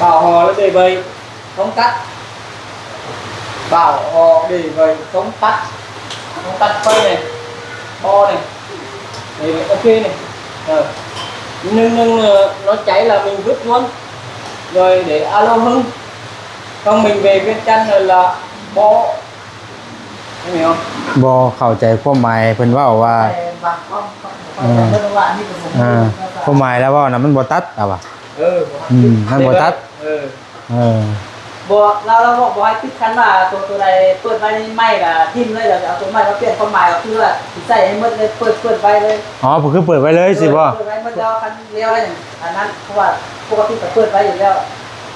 ບ່າວຫໍ່ເດໄປ ທົງຕັດ ບ່າວຫໍ່ເດໄປ ທົງຕັດ ທົງຕັດໄປນີ້ ບໍ່ນີ້ ເດໄປ ໂອເຄນີ້ ເອີ ໜຶ່ງໜຶ່ງ ເອີ ນ້ອຍໃຈລະມີວຶດວນ ໂດຍເດອາໂລຮຶງ ຕ້ອງມີເວວຽກຈັນລະບໍ່ ບໍ່ເຂົ້າໃຈຄວາມໝາຍເພິ່ນເວົ້າວ່າ ແຕ່ບາງຄວາມ ເອີ ເພິ່ນວ່າອັນນີ້ກໍບໍ່ ເອີ ຄວາມໝາຍລາວເວົ້ານະ ມັນບໍ່ຕັດລາວວ່າ ເອີ ອືມ ມັນບໍ່ຕັດ ເອີ ເອີ ບໍ່ ລາວ ລາວບອກບໍ່ໃຫ້ປິດ ຄັນວ່າໂຕ ໂຕໃດເປີດໄວ້ໃໝ່ລະຖິ້ມເລີຍ ລະຈະເອົາໂຕໃໝ່ມາປ່ຽນ ຄວາມໝາຍກໍຄືວ່າຊິໃສ່ໃຫ້ໝົດເລີຍ ເປີດ ເປີດໄວ້ເລີຍ ອໍ ຄືເປີດໄວ້ເລີຍ ເອີ ຊິບໍ່ ເປີດໄວ້ໝົດແລ້ວ ຄັນ ແລ້ວນັ້ນ ອັນນັ້ນ ເພາະວ່າປົກກະຕິກໍເປີດໄວ້ຢູ່ແລ້ວ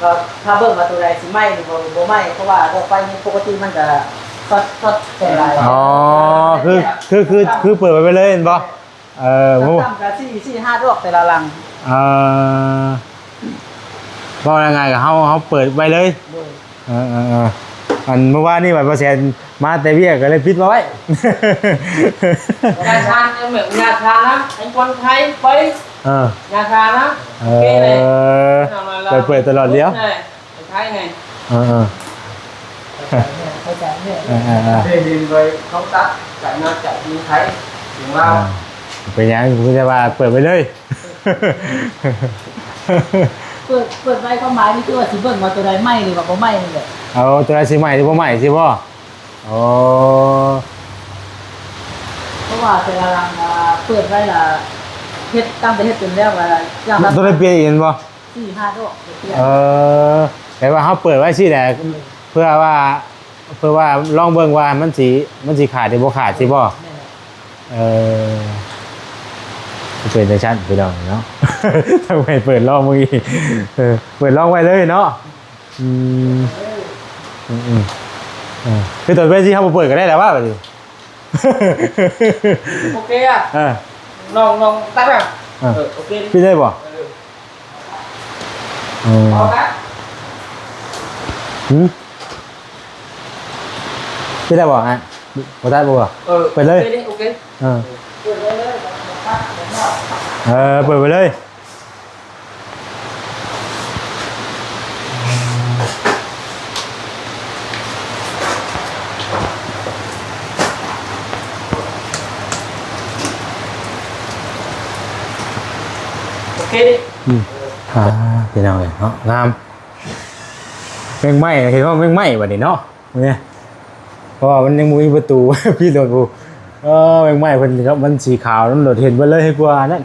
ກໍຖ້າເບິ່ງວ່າໂຕໃດຊິໄໝ້ຫຼືບໍ່ ບໍ່ໄໝ້ ເພາະວ່າດອກໄຟນີ້ປົກກະຕິມັນກະຊັອດ ຊັອດແສງຫຼາຍ. ອໍ ຄື ຄື ຄື ຄືເປີດໄວ້ເລີຍແມ່ນບໍ່? ເອີ ບໍ່ ຂັ້ນຕ່ຳກະສີ່ ສີ່ ຫ້າດອກແຕ່ລະຫຼັງ. ເອີ ເວົ້າງ່າຍໆ ກໍເຮົາ ເຮົາເປີດໄວ້ເລີຍ. ໂດຍ. ເອີ ເອີ ເອີ ອັນມື້ວານນີ້ວ່າບໍ່ແສນ ມາແຕ່ວຽກກໍເລີຍປິດມາໄວ້ ຍາຊານ ເອີ ແມ່ນຍາຊານນະ ໃຫ້ຄົນໄທໄປ ເອີ ຍາຊານນະ ເອີ ໂອເຄເລີຍ ເປີດ ເປີດຕະຫຼອດແລ້ວ ໄປໄທໄງ ເອີ ເອີ ເຂົ້າໃຈແລ້ວ ເອີ ເອີ ເອີ ໄດ້ຍິນໂດຍເຂົາຕັດໃຈນາໃຈຢູ່ໄທ ເຖິງວ່າ ເອີ ເປັນຫຍັງ ຄືແຕ່ວ່າເປີດໄວ້ເລີຍ ເປີດ ເປີດໄວ້ຄວາມໝາຍນີ້ຄືວ່າຊິເບິ່ງວ່າໂຕໃດໄໝ້ຫຼືວ່າບໍ່ໄໝ້ນີ້ແຫຼະ ເອົາໂຕໃດຊິໄໝ້ຫຼືບໍ່ໄໝ້ຊີ້ບໍ່? ອໍ ເພາະວ່າແຕ່ລະຫຼັງ ອ່າ ເປີດໄວ້ລະ ເຮັດ ຕັ້ງແຕ່ເຮັດຈົນແລ້ວລະ ຢ່າງລະ ໂຕໄດ້ປ່ຽນອີກແມ່ນບໍ່? ສີ່ຫ້າດອກ ປ່ຽນ ເອີ ແຕ່ວ່າເຮົາເປີດໄວ້ຊີ້ແຫຼະ ເພື່ອວ່າ ເພື່ອວ່າລອງເບິ່ງວ່າມັນຊິ ມັນຊິຂາດຫຼືບໍ່ຂາດຊີ້ບໍ່? ແມ່ນແຫຼະ ເອີ ເປັນຈັ່ງຊັ້ນພີ່ນ້ອງເນາະ ຕ້ອງໃຫ້ເປີດລອງເບິ່ງອີກ ເອີ ເປີດລອງໄວ້ເລີຍເນາະ. ອືມ ເອີ ອືມ ອືມ ເອີ ຄືຕອນເປັນຊີ້ເຮົາບໍ່ເປີດກໍໄດ້ແລ້ວວ່າບາດນີ້ ໂອເຄອະ ເອີ ນ້ອງ ນ້ອງຕັດອະ ເອີ ເອີ ໂອເຄ ປິດໄດ້ບໍ່? ເອີ ອໍ ຫື ປິດໄດ້ບໍ່? ອ່ະ ບໍ່ຕັດບໍ່? ເອີ ເປີດເລີຍ ໂອເຄ ໂອເຄ ເອີ ເປີດໄດ້ເລີຍ ບໍ່ຕັດບໍ່ຫຍັງ. ເອີ ເປີດໄປເລີຍ. ໂອເຄເດ້. ອືມ ອ່າ ພີ່ນ້ອງເອີຍເນາະ ງາມ. ແມງໄມ້ ເຫັນວ່າແມງໄມ້ບັດນີ້ເນາະ ນີ້ ເພາະວ່າມັນຍັງບໍ່ມີປະຕູ ປິດໂລດພຸ້ນ. ເອີ ແມງໄມ້ເພິ່ນ ມັນສີຂາວນຳໂລດ ເຫັນເບິດເລີຍ ໃຫ້ກວ່ານັ້ນ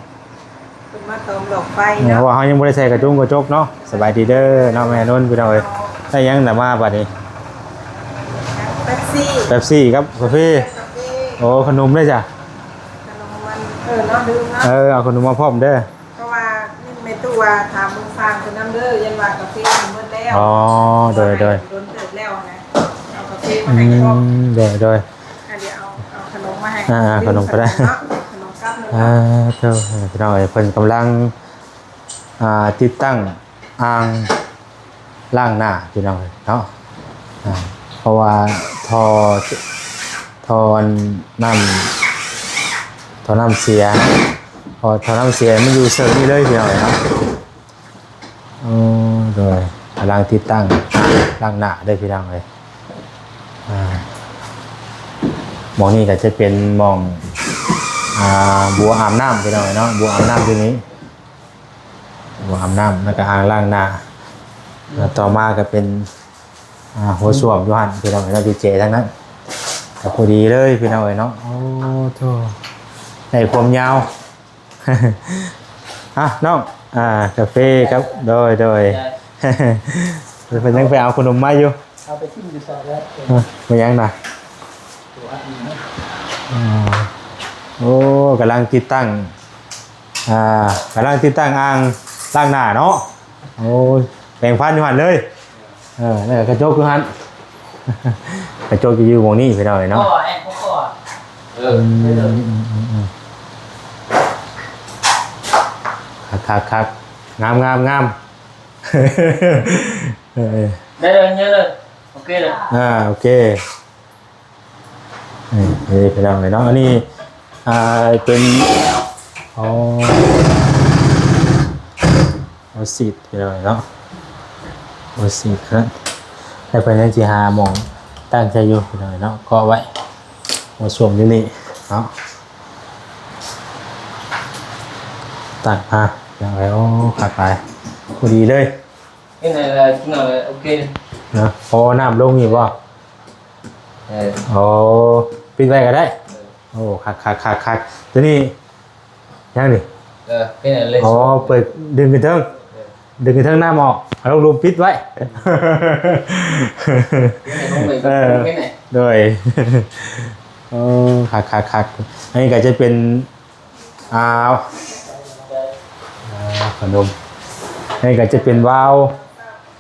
ເພິ່ນມາຕອມດອກໄຟເນາະ ເພາະວ່າເຮົາຍັງບໍ່ໄດ້ໃສ່ກະຈຸງກະຈົກເນາະ. ສະບາຍດີເດີເນາະ ແມ່ນົນ ພີ່ນ້ອງເອີຍ. ໄດ້ຫຍັງນະມາບັດນີ້? ເປັບຊີ ເປັບຊີກັບກາເຟ. ໂອ້ ຂະໜົມເດ້ຈ້ະ ຂະໜົມມັນ ເອີ ເນາະ ລືມເນາະ. ເອີ ເອົາຂະໜົມມາພ້ອມເດີ. ເພາະວ່າຍິນແມ່ຕູ້ວ່າຖາມເບິ່ງຊ່າງເພິ່ນນຳເດີ ຢ້ານວ່າກາເຟເບິດແລ້ວ. ອໍ ໂດຍໆ ດົນເຕີບແລ້ວນະ ເອົາກາເຟມາໃຫ້ພ້ອມ. ອືມ ໂດຍໆ ອ່າ ດຽວເອົາ ເອົາຂະໜົມມາໃຫ້. ອ່າ ຂະໜົມກໍໄດ້ເນາະ ຂະໜົມກັບໜຶ່ງ. ອ່າ ເຈົ້າ ພີ່ນ້ອງເອີຍ ເພິ່ນກຳລັງ ອ່າ ຕິດຕັ້ງອ່າງລ້າງໜ້າ ພີ່ນ້ອງເອີຍເນາະ. ອ່າ ເພາະວ່າທໍ່ ທໍ່ນ້ຳ ທໍ່ນ້ຳເສຍ ເພາະທໍ່ນ້ຳເສຍມັນຢູ່ເຊິ່ງນີ້ເລີຍ ພີ່ນ້ອງເອີຍເນາະ. ໂອ້ ໂດຍ ກຳລັງຕິດຕັ້ງອ່າງລ້າງໜ້າເດີ ພີ່ນ້ອງເອີຍ. ອ່າ ໝ່ອງນີ້ກໍຈະເປັນໝ່ອງ ອ່າ ບົວອາບນ້ຳ ພີ່ນ້ອງເອີຍເນາະ ບົວອາບນ້ຳຢູ່ນີ້ ບົວອາບນ້ຳ ແລ້ວກໍອ່າງລ້າງໜ້າ. ແລ້ວຕໍ່ມາກໍເປັນ ອ່າ ຫົວສ້ວມຢູ່ຫັ້ນ ພີ່ນ້ອງເອີຍເນາະ ທີ່ເຈທາງນັ້ນ ກໍພໍດີເລີຍ ພີ່ນ້ອງເອີຍເນາະ. ໂອ້ໂທ້ ໄດ້ຄວາມຍາວ. ອ່ະ ນ້ອງ ອ່າ ກາເຟກັບ ໂດຍ ໂດຍ ເພິ່ນຍັງໄປເອົາຂະໜົມມາຢູ່ ເອົາໄປຖິ້ມຢູ່ໃສແລ້ວ? ເອີ ບໍ່ຫຍັງນະ. ອໍ ໂອ້ ກຳລັງຕິດຕັ້ງ ອ່າ ກຳລັງຕິດຕັ້ງອ່າງລ້າງໜ້າເນາະ. ໂອ້ຍ ແປງຟັນຢູ່ຫັ້ນເລີຍ. ເອີ ແລ້ວກະຈົກຢູ່ຫັ້ນ ກະຈົກຢູ່ໝ່ອງນີ້ ພີ່ນ້ອງເອີຍເນາະ. ເອີ ອືມ ຄັກໆໆ ງາມໆໆ ເອີ ໄດ້ເລີຍ ໂອເຄເລີຍ. ອ່າ ໂອເຄ. ນີ້ ນີ້ ພີ່ນ້ອງເອີຍເນາະ ອັນນີ້ ອ່າ ເປັນ ອໍ ຫົວສີດ ພີ່ນ້ອງເອີຍເນາະ ຫົວສີດ. ແລ້ວເພິ່ນຍັງຊິຫາໝ່ອງຕັ້ງໃສ່ຢູ່ ພີ່ນ້ອງເອີຍເນາະ ເກາະໄວ້ ຫົວສ້ວມຢູ່ນີ້ເນາະ ຕັກມາ ພີ່ນ້ອງເອີຍ. ໂອ້ ຄັກຫຼາຍ ພໍດີເລີຍ. ເຮັດໃຫ້ລະກິນເອົາເລີຍ ໂອເຄນະ. ອໍ ນ້ຳລົງນີ້ບໍ່? ເອີ ໂອ້ ປິດໄວ້ກໍໄດ້. ເອີ ໂອ້ ຄັກໆໆໆ ຕົວນີ້ຫຍັງນີ້? ເອີ ເຮັດໃຫ້ເລີຍ. ອໍ ເປີດ ດຶງຂຶ້ນເທິງ. ເອີ ດຶງຂຶ້ນເທິງ ນ້ຳອອກ ເອົາລົງລຸ່ມ ປິດໄວ້. ເຮັດໃຫ້ລົງໄປ ເອີ ເຮັດໃຫ້ ໂດຍ. ໂອ້ ຄັກໆໆ ອັນນີ້ກໍຈະເປັນ ອ່າ ອ່າ ຂະໜົມ ນີ້ກໍຈະເປັນວາວ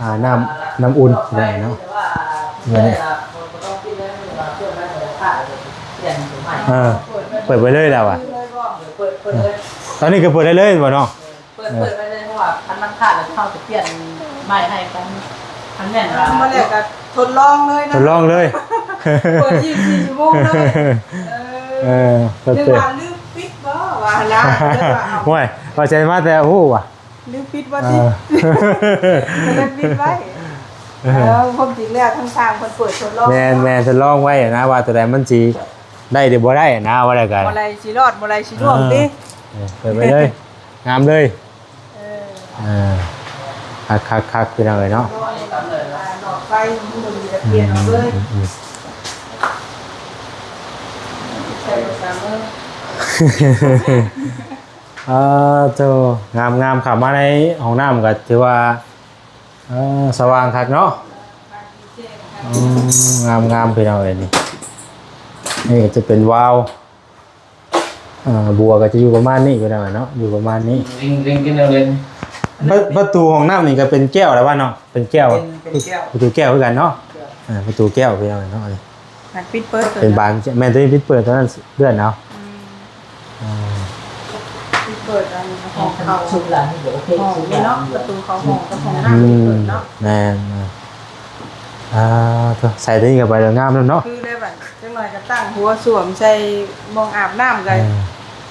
ອ່າ ນ້ຳ ນ້ຳອຸ່ນໄດ້ເນາະ ນີ້ ເອີ ເປີດໄວ້ເລີຍແລ້ວວ່າ ຕອນນີ້ກໍເປີດໄດ້ເລີຍບໍ່ເນາະ? ເປີດ ເອີ ເປີດໄວ້ເລີຍ ເພາະວ່າຄັນມັນຂາດແລ້ວເຮົາຈະປ່ຽນໃໝ່ໃຫ້ກັນ ຄັນແມ່ນວ່າ ມາແລ້ວກໍທົດລອງເລີຍນະ ທົດລອງເລີຍ ເປີດຊາວສີ່ຊົ່ວໂມງເລີຍ. ເອີ ເອີ ເປີດ ລືມປິດບໍ່ວ່າຫັ້ນນະ. ໂອ້ຍ ວ່າຊິມາແຕ່ ໂອ້ ວ່າລືມປິດບໍ່ຕິ ເອີ ກໍເລີຍປິດໄວ້. ເອີ ຄວາມຈິງແລ້ວທາງຊ່າງເພິ່ນເປີດທົດລອງ ແມ່ນໆ ທົດລອງໄວ້ນະ ວ່າຕົວໃດມັນຊິໄດ້ຫຼືບໍ່ໄດ້ນະ ວ່າແລ້ວກໍບໍ່ໄດ້ຊິລອດ ບໍ່ໄດ້ຊິລ່ວງຕິ. ເອີ ເປີດໄປເລີຍ ງາມເລີຍ. ເອີ ເອີ ຄັກໆໆ ພີ່ນ້ອງເອີຍເນາະ. ອືມ ອືມ ອືມ ເອີ ໂທ້ ງາມໆ ເຂົ້າມາໃນຫ້ອງນ້ຳກໍຖືວ່າ ເອີ ສະຫວ່າງຄັກເນາະ. ອືມ ງາມໆ ພີ່ນ້ອງເອີຍ ນີ້ ນີ້ກໍຈະເປັນວາວ ອ່າ ບົວກໍຈະຢູ່ປະມານນີ້ ພີ່ນ້ອງເນາະ ຢູ່ປະມານນີ້. ເລັງ ເລັງຂຶ້ນເອົາເລັງ. ປະ ປະຕູຫ້ອງນ້ຳນີ້ກໍເປັນແກ້ວແລ້ວວ່າເນາະ ເປັນແກ້ວ ເປັນ ເປັນແກ້ວ ປະຕູແກ້ວຄືກັນເນາະ. ເອີ ປະຕູແກ້ວ ພີ່ນ້ອງເນາະ ນີ້ ມັນປິດເປີດ ເປັນບານ ແມ່ນ ຕົວນີ້ປິດເປີດ ຕົວນັ້ນເລື່ອນເອົາ. ອືມ ອ່າ ປິດເປີດອັນຫ້ອງເຂົ້າ ຫ້ອງນີ້ເນາະ ປະຕູເຂົ້າຫ້ອງກັບຫ້ອງນ້ຳ ອືມ ເປີດເນາະ. ແມ່ນ ອ່າ ໃສ່ຕົວນີ້ເຂົ້າໄປແລ້ວງາມນຳເນາະ ຄືໄດ້ບັດ. ຈັກໜ້ອຍກໍຕັ້ງຫົວສ້ວມໃສ່ໝ່ອງອາບນ້ຳກໍ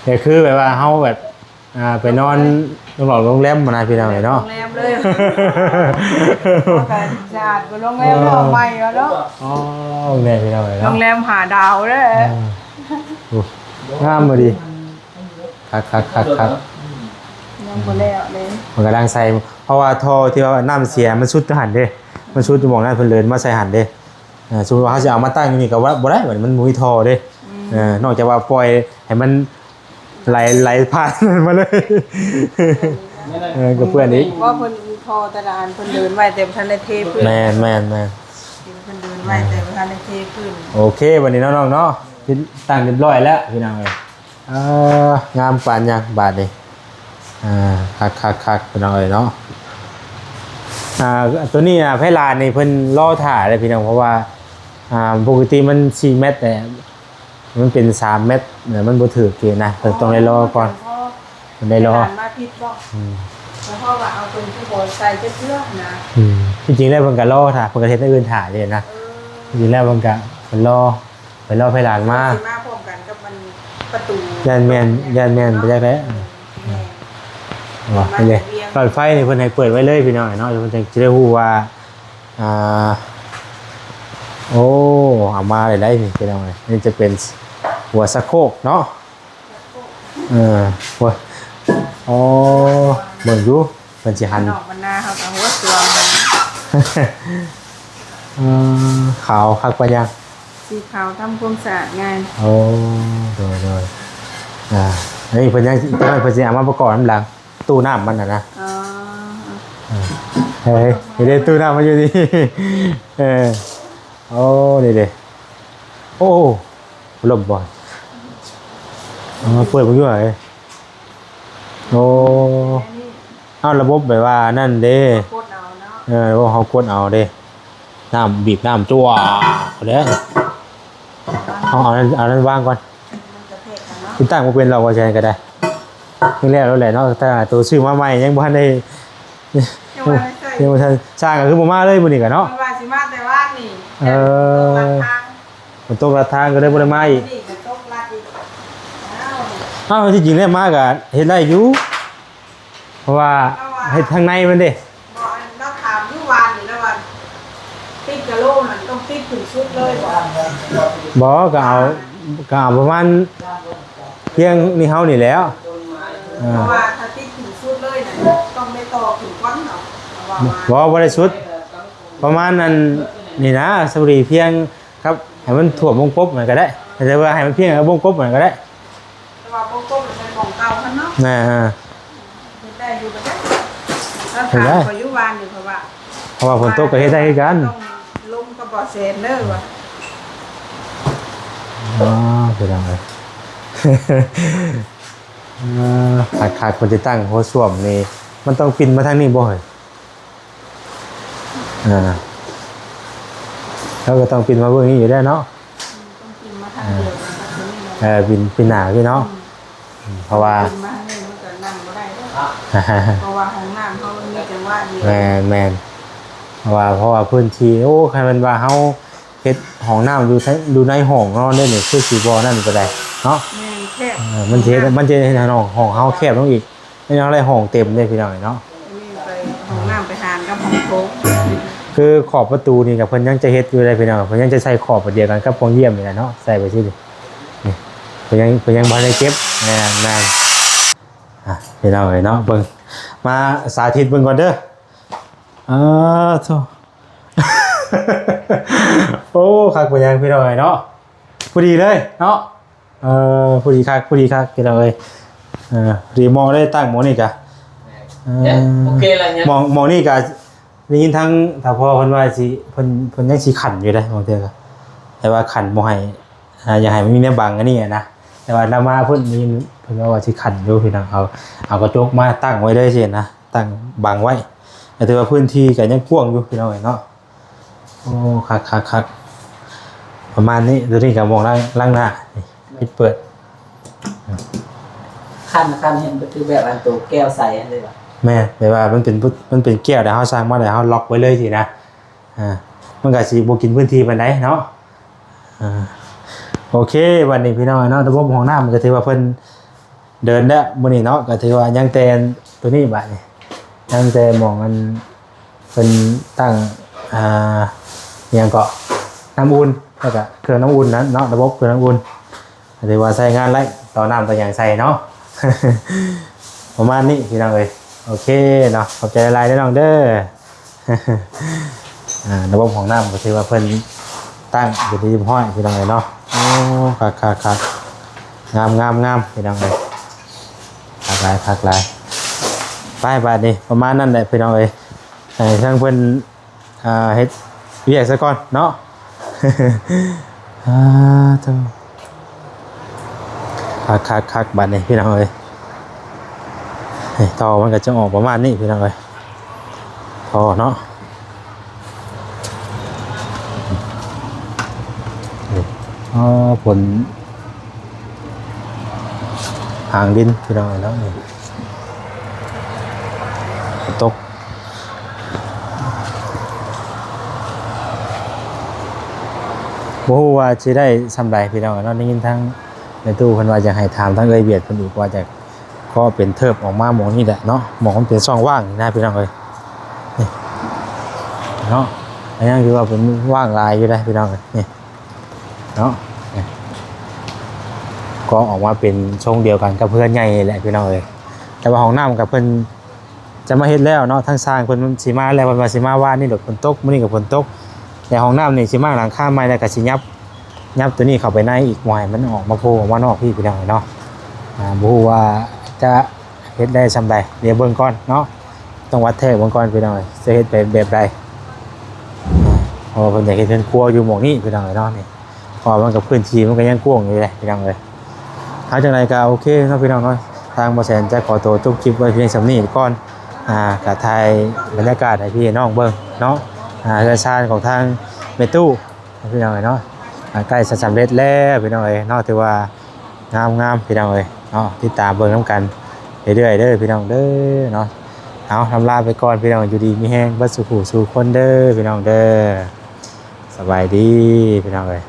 ເອີ ກໍຄືແບບວ່າເຮົາແບບ ອ່າ ໄປນອນໂຮງແຮມຫັ້ນນະ ພີ່ນ້ອງເອີຍເນາະ ໂຮງແຮມເລີຍ ເຮົາກໍສະອາດກວ່າໂຮງແຮມເນາະ ໃໝ່ແລ້ວເນາະ ອໍ ແມ່ນພີ່ນ້ອງເອີຍເນາະ ໂຮງແຮມຫ້າດາວເດ້ ໂອ້ ງາມບໍ່ດີ ຄັກໆໆໆ ຍັງບໍ່ແລ້ວເລີຍ ມັນກຳລັງໃສ່ ເພາະວ່າທໍ່ທີ່ວ່ານ້ຳເສຍມັນສຸດຢູ່ຫັ້ນເດ້ ມັນສຸດຢູ່ໝ່ອງນັ້ນ ເພິ່ນເລີຍມາໃສ່ຫັ້ນເດ້ ເອີ ສົມມຸດວ່າເຮົາຊິເອົາມາຕັ້ງຢູ່ນີ້ກໍວ່າບໍ່ໄດ້ ມັນບໍ່ມີທໍ່ເດ້ ອືມ ເອີ ນອກຈາກວ່າປ່ອຍໃຫ້ມັນ ໄຫຼ ໄຫຼຜ່ານມາເລີຍ ເອີ ກໍເປື້ອນອີກ ວ່າເພິ່ນທໍ່ແຕ່ລະອັນເພິ່ນເດີນໄວ້ແຕ່ບໍ່ທັນໄດ້ເທພື້ນ ແມ່ນໆໆ ເພິ່ນເດີນໄວ້ແຕ່ບໍ່ທັນໄດ້ເທພື້ນ ໂອເຄ ບັດນີ້ເນາະນ້ອງເນາະ ຕິດຕັ້ງຮຽບຮ້ອຍແລ້ວພີ່ນ້ອງເອີຍ ເອີ ງາມປານຫຍັງບາດນີ້ ອ່າ ຄັກໆໆ ພີ່ນ້ອງເອີຍເນາະ ອ່າ ຕົວນີ້ນະ ໄພລານນີ້ເພິ່ນລໍຖ້າເດ້ພີ່ນ້ອງ ເພາະວ່າ ອ່າ ປົກກະຕິມັນສີ່ແມັດ ແຕ່ ມັນເປັນສາມແມັດ ແລ້ວມັນບໍ່ຖືກເກນນະ ເພິ່ນຕ້ອງໄດ້ລໍກ່ອນ ເພິ່ນໄດ້ລໍ ມາຜິດບໍ່ ອືມ ເພາະວ່າເອົາຕົວຜູ້ບໍ່ໃສ່ຈັກເທື່ອນະ ອືມ ທີ່ຈິງແລ້ວເພິ່ນກໍລໍຖ້າ ເພິ່ນກໍເຮັດແນວອື່ນຖ້າເດ້ນະ ເອີ ທີ່ຈິງແລ້ວເພິ່ນກໍ ເພິ່ນລໍ ເພິ່ນລໍໄພລານມາ ຊິມາພ້ອມກັນກັບມັນປະຕູ ຢ້ານແມ່ນ ຢ້ານແມ່ນໄປຈັກແລ້ວ ແມ່ນ ວ່າ ນີ້ເດ້ ຫຼອດໄຟນີ້ເພິ່ນໃຫ້ເປີດໄວ້ເລີຍພີ່ນ້ອງເນາະ ເພິ່ນຈັ່ງຊິໄດ້ຮູ້ວ່າ ອ່າ ໂອ້ ເອົາມາໄດ້ໄດ໋ນີ້ພີ່ນ້ອງເອີຍ ນີ້ຈະເປັນຫົວຊັກໂຄກເນາະ ເອີ ໂອ້ຍ ອໍ ເບິ່ງດູ ເພິ່ນຊິຫັນ ນອກບັນນາເຮົາກໍຫົວສວມ ເອີ ຂາວຄັກປານຫຍັງ ສີຂາວທຳຄວາມສະອາດງ່າຍ ໂອ້ ໂດຍໆ ອ່າ ອັນນີ້ເພິ່ນຍັງ ເພິ່ນຊິເອົາມາປະກອບນຳຫຼັງ ຕູ້ນ້ຳມັນນະນະ ອໍ ເອີ ເອີ ເອີ ເຫັນເດ້ ຕູ້ນ້ຳມັນຢູ່ນີ້ ເອີ ໂອ້ ນີ້ເດ້ ໂອ້ ລົມບໍ່ ເອີ ເປີດເບິ່ງຢູ່ຫວາ ໂອ້ ເອົາລະບົບແບບວ່ານັ້ນເດ້ ກົດເອົາເນາະ ເອີ ລະບົບເຮົາກົດເອົາເດ້ ນ້ຳ ບີບນ້ຳ ຈົວດ ພຸ້ນແຫຼະ ເອົາ ເອົານັ້ນ ເອົານັ້ນວາງກ່ອນ ມັນກະເພກແລ້ວເນາະ ຕິດຕັ້ງບໍ່ເປັນດອກ ວ່າຊິໃຫ້ກໍໄດ້ ຍັງແລ້ວແລ້ວແຫຼະເນາະ ແຕ່ໂຕຊື້ມາໃໝ່ຍັງບໍ່ທັນໄດ້ ຍັງບໍ່ທັນໃຊ້ ຍັງບໍ່ທັນ ຊ່າງກໍຄືບໍ່ມາເລີຍມື້ນີ້ກໍເນາະ ເພິ່ນວ່າຊິມາແຕ່ວານນີ້ ເອີ ແຕ່ຝົນຕົກລັດທາງ ຝົນຕົກລັດທາງກໍເລີຍບໍ່ໄດ້ມາອີກ ມື້ນີ້ກໍຕົກລັດອີກ ອ້າວ ອ້າວ ທີ່ຈິງແລ້ວມາກໍເຮັດໄດ້ຢູ່ ເພາະວ່າ ລາວວ່າ ເຮັດທາງໃນມັນເດ້ ບໍ່ ອັນລາວຖາມຢູ່ວານນີ້ ລາວວ່າຕິດກະໂລຫັ້ນຕ້ອງຕິດຂຶ້ນສຸດເລີຍບໍ່? ບໍ່ ກໍເອົາ ກໍເອົາປະມານພຽງນີ້ເຮົານີ້ແຫຼ້ວ ເອີ ເພາະວ່າຖ້າຕິດຂຶ້ນສຸດເລີຍນະ ຕ້ອງໄດ້ຕໍ່ຂຶ້ນກ່ອນເນາະ ລາວວ່າ ບໍ່ ບໍ່ໄດ້ສຸດ ປະມານອັນນີ້ນະ ສຳລີພຽງ ຄັບ ໃຫ້ມັນຖ້ວມວົງກົບຫັ້ນກໍໄດ້ ແຕ່ວ່າໃຫ້ມັນພຽງວົງກົບຫັ້ນກໍໄດ້ ແຕ່ວ່າວົງກົບມັນເປັນຂອງເກົ່າຫັ້ນເນາະ ນະ ເຮັດໄດ້ຢູ່ບໍ່ຈັກ ເຮັດໄດ້ ເຂົາຢູ່ວານນີ້ ເພາະວ່າ ເພາະວ່າຝົນຕົກກໍເຮັດໄດ້ຄືກັນ ຕ້ອງລົມກັບບໍ່ແຊນເດີວ່າ ອໍ ພີ່ນ້ອງເອີຍ ເອີ ຄັກໆ ເພິ່ນຊິຕັ້ງໂຖສ້ວມນີ້ ມັນຕ້ອງປິ່ນມາທາງນີ້ບໍ່ເຮີ້ຍ? ອ່າ ເຮົາກໍຕ້ອງປິ່ນມາເບິ່ງນີ້ຢູ່ແລ້ວເນາະ ອືມ ຕ້ອງປິ່ນມາທາງດຽວກັນກັບຕົວນີ້ເນາະ ເອີ ປິ່ນ ປິ່ນໜ້າພີ່ເນາະ ອືມ ເພາະວ່າ ປິ່ນມາທາງນີ້ມັນກໍນັ່ງບໍ່ໄດ້ເດ້ ເພາະວ່າຫ້ອງນ້ຳເຮົາມັນມີຈັງຫວະດຽວ ແມ່ນໆ ເພາະວ່າ ເພາະວ່າພື້ນທີ່ ໂອ້ ຄັນແມ່ນວ່າເຮົາເຮັດຫ້ອງນ້ຳຢູ່ໃນ ຢູ່ໃນຫ້ອງເຮົາເດ້ນີ້ ຄືຊິບໍ່ນັ້ນປານໃດເນາະ ແມ່ນແຄບ ເອີ ມັນຊິເຮັດ ມັນຈະເຮັດໃຫ້ຫ້ອງ ຫ້ອງເຮົາແຄບລົງອີກ ຍັງໄດ້ຫ້ອງເຕັມເດ້ພີ່ນ້ອງເນາະ ອັນນີ້ໄປຫ້ອງນ້ຳໄປຫານກັບຫ້ອງໂຖງ ຄືຂອບປະຕູນີ້ກໍເພິ່ນຍັງຈະເຮັດຢູ່ເດ້ພີ່ນ້ອງ ເພິ່ນຍັງຈະໃສ່ຂອບດຽວກັນກັບຫ້ອງຢ້ຽມນີ້ແຫຼະເນາະ ໃສ່ໄປຊີ້ນີ້ ນີ້ ເພິ່ນຍັງ ເພິ່ນຍັງບໍ່ໄດ້ເກັບ ແມ່ນ ແມ່ນ ອ່ະ ພີ່ນ້ອງເອີຍເນາະ ເບິ່ງ ມາສາທິດເບິ່ງກ່ອນເດີ ເອີ ໂທ້ ໂອ້ ຄັກປານຫຍັງພີ່ນ້ອງເອີຍເນາະ ພໍດີເລີຍເນາະ ເອີ ພໍດີຄັກ ພໍດີຄັກ ພີ່ນ້ອງເອີຍ ເອີ ພໍດີໝໍ້ໄດ້ຕັ້ງໝໍ້ນີ້ກະ ເອີ ໂອເຄລະ ໝໍ້ ໝໍ້ນີ້ກະໄດ້ຍິນທາງທ່ານພໍ່ເພິ່ນວ່າຊິ ເພິ່ນ ເພິ່ນຍັງຊິຂັນຢູ່ເດ້ ບາງເທື່ອກະ ແຕ່ວ່າຂັນບໍ່ໃຫ້ ອ່າ ຢາກໃຫ້ມັນມີແນວບັງອັນນີ້ນະ ແຕ່ວ່າລາວມາເພິ່ນໄດ້ຍິນເພິ່ນເວົ້າວ່າຊິຂັນຢູ່ ພີ່ນ້ອງ ເອົາ ເອົາກະຈົກມາຕັ້ງໄວ້ເລີຍຊີ້ນະ ຕັ້ງບັງໄວ້ ກໍຖືວ່າພື້ນທີ່ກະຍັງກວ້າງຢູ່ ພີ່ນ້ອງເອີຍເນາະ. ໂອ້ ຄັກໆໆ ປະມານນີ້ ຕົວນີ້ກໍໝ່ອງລ້າງ ລ້າງໜ້າ ນີ້ ປິດເປີດ ຄັນ ຄັນເຫັນກໍຄືແບບອັນໂຕແກ້ວໃສຫັ້ນເລີຍຫວາ? ແມ່ນ ແບບວ່າມັນເປັນ ມັນເປັນແກ້ວ ແລ້ວເຮົາສັ່ງມາ ແລ້ວເຮົາລັອກໄວ້ເລີຍຊີ້ນະ ອ່າ ມັນກໍຊິບໍ່ກິນພື້ນທີ່ປານໃດເນາະ ອ່າ ໂອເຄ ບັດນີ້ພີ່ນ້ອງເນາະ ລະບົບຫ້ອງນ້ຳກໍຖືວ່າເພິ່ນ ເດີນແລ້ວມື້ນີ້ເນາະ ກໍຖືວ່າຍັງແຕ່ຕົວນີ້ບາດນີ້ ຍັງແຕ່ໝ່ອງອັນເພິ່ນຕັ້ງ ອ່າ ຫຍັງເກາະ ນ້ຳອຸ່ນ ແລ້ວກໍເຄື່ອງນ້ຳອຸ່ນນັ້ນເນາະ ລະບົບເຄື່ອງນ້ຳອຸ່ນ ກໍຖືວ່າໃຊ້ງານໄດ້ ຕໍ່ນ້ຳຕໍ່ຫຍັງໃສ່ເນາະ ປະມານນີ້ພີ່ນ້ອງເອີຍ. ໂອເຄເນາະ ຂອບໃຈຫຼາຍໆເດີນ້ອງເດີ. ອ່າ ລະບົບຫ້ອງນ້ຳກໍຖືວ່າເພິ່ນຕັ້ງເປັນທີ່ຮຽບຮ້ອຍພີ່ນ້ອງເອີຍເນາະ. ໂອ້ ຄັກໆໆ ງາມໆໆ ພີ່ນ້ອງເອີຍ ຄັກຫຼາຍ ຄັກຫຼາຍ. ໄປ ບາດນີ້ປະມານນັ້ນແຫຼະພີ່ນ້ອງເອີຍ ໃຫ້ທາງເພິ່ນ ອ່າ ເຮັດວຽກຊະກ່ອນເນາະ. ອ່າ ໂທ້ ຄັກໆໆ ບາດນີ້ພີ່ນ້ອງເອີຍ ນີ້ ທໍ່ມັນກໍຈະອອກປະມານນີ້ພີ່ນ້ອງເອີຍ ທໍ່ເນາະ. ນີ້ ອໍ ຝົນ ຫາງດິນພີ່ນ້ອງເນາະ ນີ້ ຝົນຕົກ ບໍ່ຮູ້ວ່າຊິໄດ້ຊ່ຳໃດພີ່ນ້ອງເນາະ. ໄດ້ຍິນທາງແມ່ຕູ້ເພິ່ນວ່າຢາກໃຫ້ຖາມທາງເອື້ອຍວຽດເພິ່ນອີກວ່າຈະ ກໍເປັນເທີບອອກມາໝ່ອງນີ້ແຫຼະເນາະ ໝ່ອງມັນເປັນຊ່ອງວ່າງນີ້ນະພີ່ນ້ອງເອີຍ ນີ້ເນາະ. ກໍຍັງຖືວ່າເປັນວ່າງຫຼາຍຢູ່ເດ້ພີ່ນ້ອງເອີຍ ນີ້ເນາະ ນີ້ ກໍອອກມາເປັນຊົງດຽວກັນກັບເຮືອນໃຫຍ່ນີ້ແຫຼະພີ່ນ້ອງເອີຍ. ແຕ່ວ່າຫ້ອງນ້ຳກໍເພິ່ນ ຈະມາເຮັດແລ້ວເນາະ ທາງຊ່າງເພິ່ນຊິມາແລ້ວ ເພິ່ນວ່າຊິມາວານນີ້ດອກ ຝົນຕົກ ມື້ນີ້ກໍຝົນຕົກ ແລະຫ້ອງນ້ຳນີ້ຊິມາຫຼັງຄາໃໝ່ ແລ້ວກໍຊິຫຍັບ ຫຍັບຕົວນີ້ເຂົ້າໄປໃນອີກ ບໍ່ໃຫ້ມັນອອກມາໂພອອກມານອກພີ້ພີ່ນ້ອງເນາະ. ອ່າ ບໍ່ຮູ້ວ່າຈະເຮັດໄດ້ຊ່ຳໃດ ດຽວເບິ່ງກ່ອນເນາະ ຕ້ອງວັດແທກເບິ່ງກ່ອນພີ່ນ້ອງ ຈະເຮັດໄປແບບໃດ ອ່າ ເພາະວ່າເພິ່ນຢາກເຮັດເຮືອນຄົວຢູ່ໝ່ອງນີ້ພີ່ນ້ອງເນາະ ນີ້ ເພາະວ່າມັນກໍພື້ນທີ່ມັນກໍຍັງກວ້າງຢູ່ເດ້ພີ່ນ້ອງເອີຍ. ເອົາ ຈັ່ງໃດກໍໂອເຄເນາະພີ່ນ້ອງເນາະ ທາງບໍ່ແສນຈະຂໍໂຕຈົບຄລິບໄວ້ພຽງສ່ຳນີ້ກ່ອນ ອ່າ ກະຖ່າຍບັນຍາກາດໃຫ້ພີ່ນ້ອງເບິ່ງເນາະ ອ່າ ເຮືອນຊານຂອງທາງແມ່ຕູ້ພີ່ນ້ອງເອີຍເນາະ ອ່າ ໃກ້ຈະສຳເລັດແລ້ວພີ່ນ້ອງເອີຍເນາະ ຖືວ່າງາມໆ ພີ່ນ້ອງເອີຍເນາະ. ຕິດຕາມເບິ່ງນຳກັນເລື້ອຍໆເດີພີ່ນ້ອງເດີເນາະ. ເອົາ ລຳລາໄປກ່ອນພີ່ນ້ອງ ຢູ່ດີມີແຮງເບິດສູ່ຜູ້ສູ່ຄົນເດີພີ່ນ້ອງເດີ. ສະບາຍດີພີ່ນ້ອງເອີຍ.